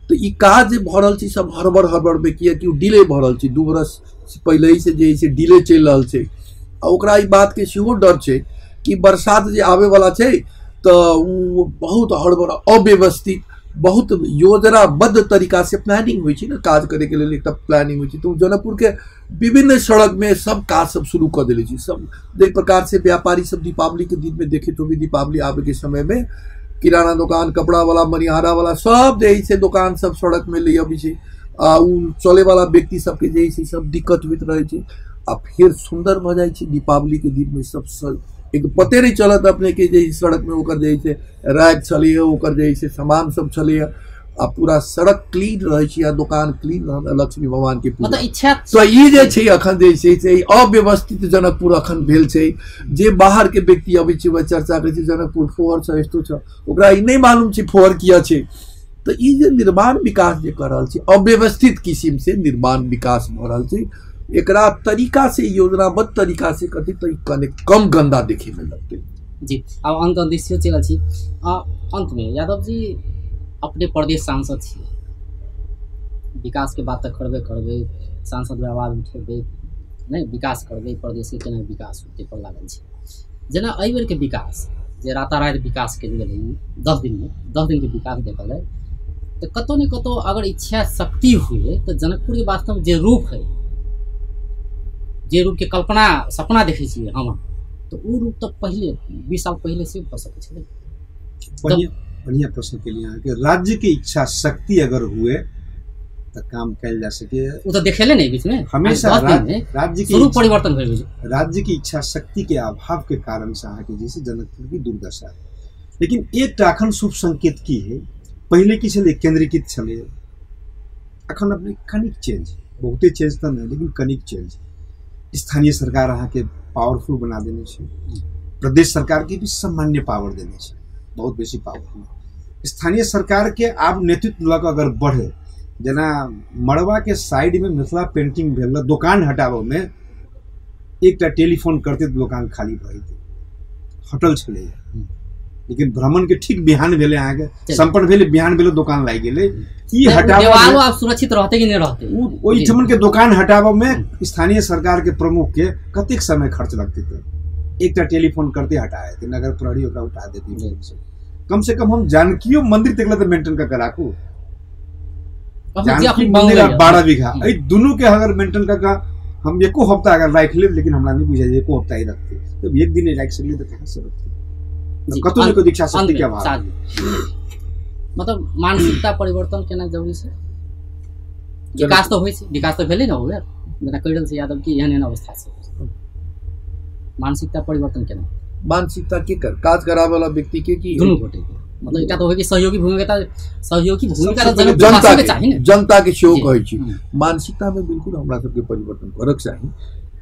तऽ ई काज जे भऽ रहल छै सब हड़बड़ हड़बड़मे, कियाकि ओ डिले भऽ रहल छै, 2 बरस पहिले से जे छै डिले चलि रहल छै। आ ओकरा ई बातके सेहो डर छै कि बरसात जे आबैवला छै तऽ ओ बहुत हड़बड़ अव्यवस्थित बहुत योजनाबद्ध तरीका से प्लानिंग होइ छै ने, काज करैके लेल एकटा प्लानिंग होइ छै। तऽ ओ जनकपुरके विभिन्न सड़कमे सब काज सब शुरू कऽ देले छै सब। जाहि प्रकार से व्यापारी सब दीपावलीके दिनमे देखैत होबै, दीपावली आबैके समयमे किराना दोकान, कपड़ा वाला, मनिहारा वाला सब जे छै दोकान सब सड़कमे ले अबै छै। आ ओ चलैवला व्यक्ति सबके जे छै सब दिक्कत होइत रहै छै। आ फेर सुन्दर भऽ जाइ छै दीपावलीके दिनमे सब, एक पते नहि चलत अपने के जे सड़कमे ओकर जे छै रैक छलैए, ओकर जे छै सामान सब छलैए, आ पूरा सड़क क्लीन रहै छै आ दोकान क्लीन रहल, लक्ष्मी भगवान के पूजा।
मतलब इच्छा
तो ई जे छै अखन जे छै से अव्यवस्थित जनकपुर अखन भेल छै। जे बाहर के व्यक्ति अबै छै वह चर्चा करै छै जनकपुर फोहर छै, यस्तो छै, ओकरा ई नहि मालूम छै फोहर किया छै। तऽ ई जे निर्माण विकास जे कऽ रहल छै अव्यवस्थित किसिम से निर्माण विकास भऽ रहल छै, एकरा तरीका से योजनाबद्ध तरीका से करतै तऽ कने कम गंदा देखे में लगतै।
जी आब अंत दिस चलि छी। अंतमे यादव जी अपने प्रदेश सांसद छी, विकास के बात तऽ करबे करबै, सांसद में आवाज उठेबै नहि, विकास करबै, प्रदेश के केना विकास होतै पर लागल छै। जेना एहि बेरके विकास जे रातारात विकास कयल गेलै 10 दिनमे, 10 दिनके विकास देखल जाय तऽ कतहु ने कतहु अगर इच्छा शक्ति हुए तऽ जनकपुरके वास्तवमे जे रूप है, जे रूपके कल्पना सपना देखै छियै हम, तऽ ओ रूप तऽ पहिले 20 साल पहिले से भऽ सकै छलै।
बढ़िया प्रश्न के लिए अहाँके राज्य के इच्छा शक्ति अगर हुए तऽ काम कयल जा सके।
ओ तऽ देखेले नहीं बीच में
हमेशा राज्य के
स्वरूप परिवर्तन भेल।
राज्य की इच्छा शक्ति के अभाव के कारण से अहाँके जे छै जनकपुर की दुर्दशा है। लेकिन एकटा अखन शुभ संकेत की है, पहिले की छलै केंद्रीकृत छलै, अखन अपने कनिक चेंज, बहुते चेंज तऽ नहि लेकिन कनिक चेंज, स्थानीय सरकार अहाँके पावरफुल बना देने छै, प्रदेश सरकार के भी सामान्य पावर देने छै, बहुत बेसी पावर नहि। स्थानीय सरकार के आब नेतृत्व लऽ कऽ अगर बढ़े, जेना मड़वा के साइड में मिथिला पेंटिंग भेल, दोकान हटाबऽ में एकटा टेलीफोन करते दोकान खाली भऽ जेतै, हटल छलै। लेकिन भ्रमण के ठीक बिहान भेलै, अहाँके सम्पन्न भेलै, बिहान भेलै दोकान लागि गेलै। ई हटाबऽ
आब सुरक्षित रहतै कि नहि रहतै,
ओहिठमन के दोकान हटाबऽ में स्थानीय सरकार के प्रमुख के कतेक समय खर्च लगतै, तऽ एकटा टेलीफोन करते हटा देतै, नगर प्रहरी ओकरा उठा देतै। कम से कम हम जानकियो मंदिर तक तऽ मेंटेन कऽ राखू, जानकी मंदिर 12 बीघा एहि दुनू के अगर मेंटेन कऽ कऽ हम एको हफ्ता अगर राखि लेब, लेकिन हमरा नहीं बुझाइ एको हफ्ता ही रखते, तब एक दिन नहीं राखि सकलियै तऽ कहाँ से रखते, कतौ ने कोई इच्छा शक्ति के अभाव।
मतलब मानसिकता परिवर्तन केना जरूरी छै, विकास तऽ होइ छै, विकास तऽ भेलै ने हुए, जेना कहि रहल छै यादव की एहन एहन अवस्था छै, मानसिकता परिवर्तन केना,
मानसिकता के कर काज कराबे वाला व्यक्ति के की
दुनू गोटे के, मतलब एकटा तऽ होइ कि सहयोगी भूमिका, सहयोगी भूमिका जनता के चाही ने,
जनता के सेहो कहै छी। मानसिकता में बिल्कुल हमरा सबके परिवर्तन करक चाही,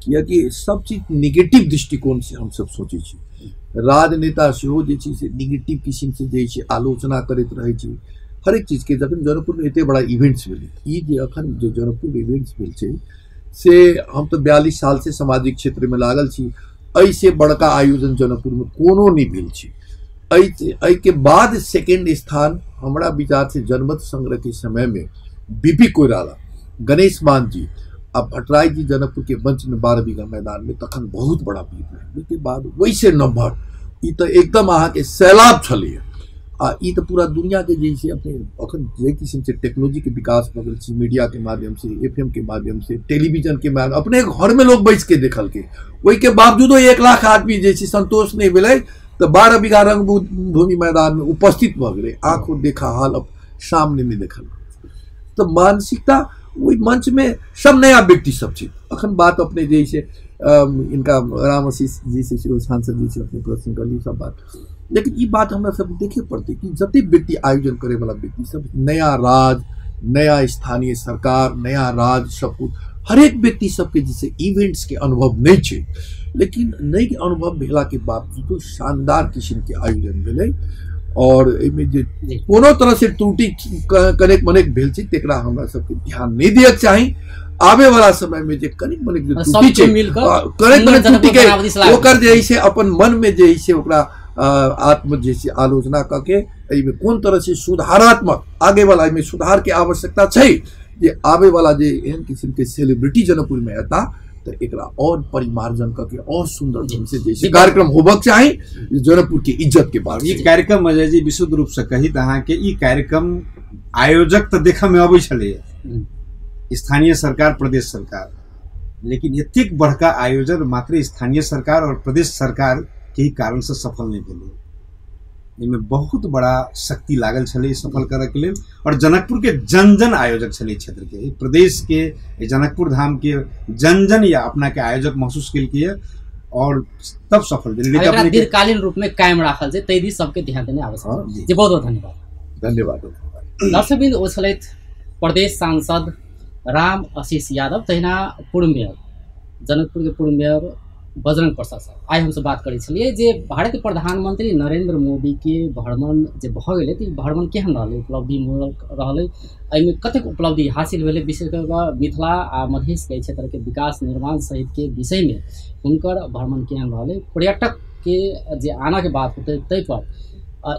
कियाकि सब चीज निगेटिव दृष्टिकोण से हम सब सोचै छी। राजनेता सेहो जे छै से निगेटिव किसिम से जे छै आलोचना करैत रहै छै हरेक चीजके। जखन जनकपुरमे एते बड़ा इवेंट्स भेलै, ई जे अखन जे जनकपुरमे इवेंट्स भेल छै से हम तऽ 42 साल से सामाजिक क्षेत्रमे लागल छी, एहिसे बड़का आयोजन जनकपुरमे कोनो नहि भेल छै। एहिके बाद सेकेंड स्थान हमरा विचार से जनमत संग्रह के समय में बीपी कोइराला, गणेश मान जी आ भट्टराई जी जनकपुर के मंच में 12 बीघा मैदान में तखन बहुत बड़ा भीड़ रहे। ओहिके बाद वैसे नंबर ई तऽ एकदम अहाँके सैलाब छलैए। आ ई तऽ पूरा दुनिया के जे छै अपने अखन जे किसिम से टेक्नोलॉजी के विकास भऽ गेल छै, मीडिया के माध्यम से, एफएम के माध्यम से, टेलीविजन के माध्यम, अपने घर में लोग बैस के देखलकै, ओहिके बावजूदो 1 लाख आदमी जे छै संतोष नहि भेलै तऽ 12 बीघा रंगभूमि मैदान में उपस्थित भऽ गेलै। आँखों देखा हाल अब सामने में देखल। तऽ मानसिकता ओहि मंच में सब नया व्यक्ति सब छै। अखन बात अपने जे छै इनका राम आशीष जी से सांसद जी से अपने प्रश्न करली सब बात, लेकिन ई बात हमरा सब देखे पड़तै कि जतेक व्यक्ति आयोजन करे वाला व्यक्ति सब नया राज, नया स्थानीय सरकार, नया राज, सब कुछ हरेक व्यक्ति सबके जैसे इवेंट्स के अनुभव नहीं छै, लेकिन नहीं अनुभव भेला के बावजूदो शानदार किस्म के आयोजन भेलै। और एहिमे जे कोनो तरह से त्रुटि कनेक मनेक भेल छै तेकरा हमरा सबके ध्यान नहीं दियक चाही। आबे वाला समय में जे कनिक मनिक जे त्रुटि छै, कनेक मनिक त्रुटि के ओकर जे छै अपन मन में जे छै ओकरा आत्म जे छै आलोचना करके एहिमे कोन तरह से सुधारात्मक आगे वाला एहिमे सुधार के आवश्यकता छै जे आबे वाला जे एहन किस्म के सेलिब्रिटी जनकपुर में एता तो एकरा और परिमार्जन करके और सुंदर ढंग से जैसे कार्यक्रम होबक चाही जनकपुर के इज्जत के बारे।
ई कार्यक्रम अजय जी विशुद्ध रूप से कही त अहाँ के ई कार्यक्रम आयोजक तो देखे में अबै छलै स्थानीय सरकार प्रदेश सरकार, लेकिन एतेक बड़का आयोजन मात्र स्थानीय सरकार और प्रदेश सरकार के ही कारण से सफल नहीं भेलै। एहिमे बहुत बड़ा शक्ति लागल छलै सफल करऽ के लेल और जनकपुर के जन जन आयोजक छलै क्षेत्र के, प्रदेश के जनकपुर धाम के जन जन या अपना के आयोजक महसूस केलकै और तब सफल भेलै।
दीर्घकालीन रूप में कायम राखल छै तै दिस सबके ध्यान देने आवश्यक जी। बहुत बहुत धन्यवाद।
धन्यवाद।
दर्शकवृन्द, ओ छलथि प्रदेश सांसद राम आशीष यादव, तहिना पूर्व मेयर जनकपुर के पूर्व मेयर बजरंग प्रसाद साहब। आइ हमसब बात करै छलियै जे भारत प्रधानमंत्री नरेंद्र मोदी के भ्रमण जे भऽ गेलै तऽ ई भ्रमण केहन रहलै, उपलब्धिमूलक रहलै, एहिमे कतेक उपलब्धि हासिल भेलै, विशेष कऽ कऽ मिथिला आ मधेशके क्षेत्रके विकास निर्माण सहितके विषयमे हुनकर भ्रमण केहन रहलै, पर्यटकके जे आनाके बात होतै ताहिपर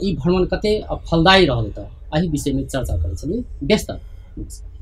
ई भ्रमण कतेक फलदायी रहलै, तऽ एहि विषयमे चर्चा करै छलियै। व्यस्त। नमस्कार।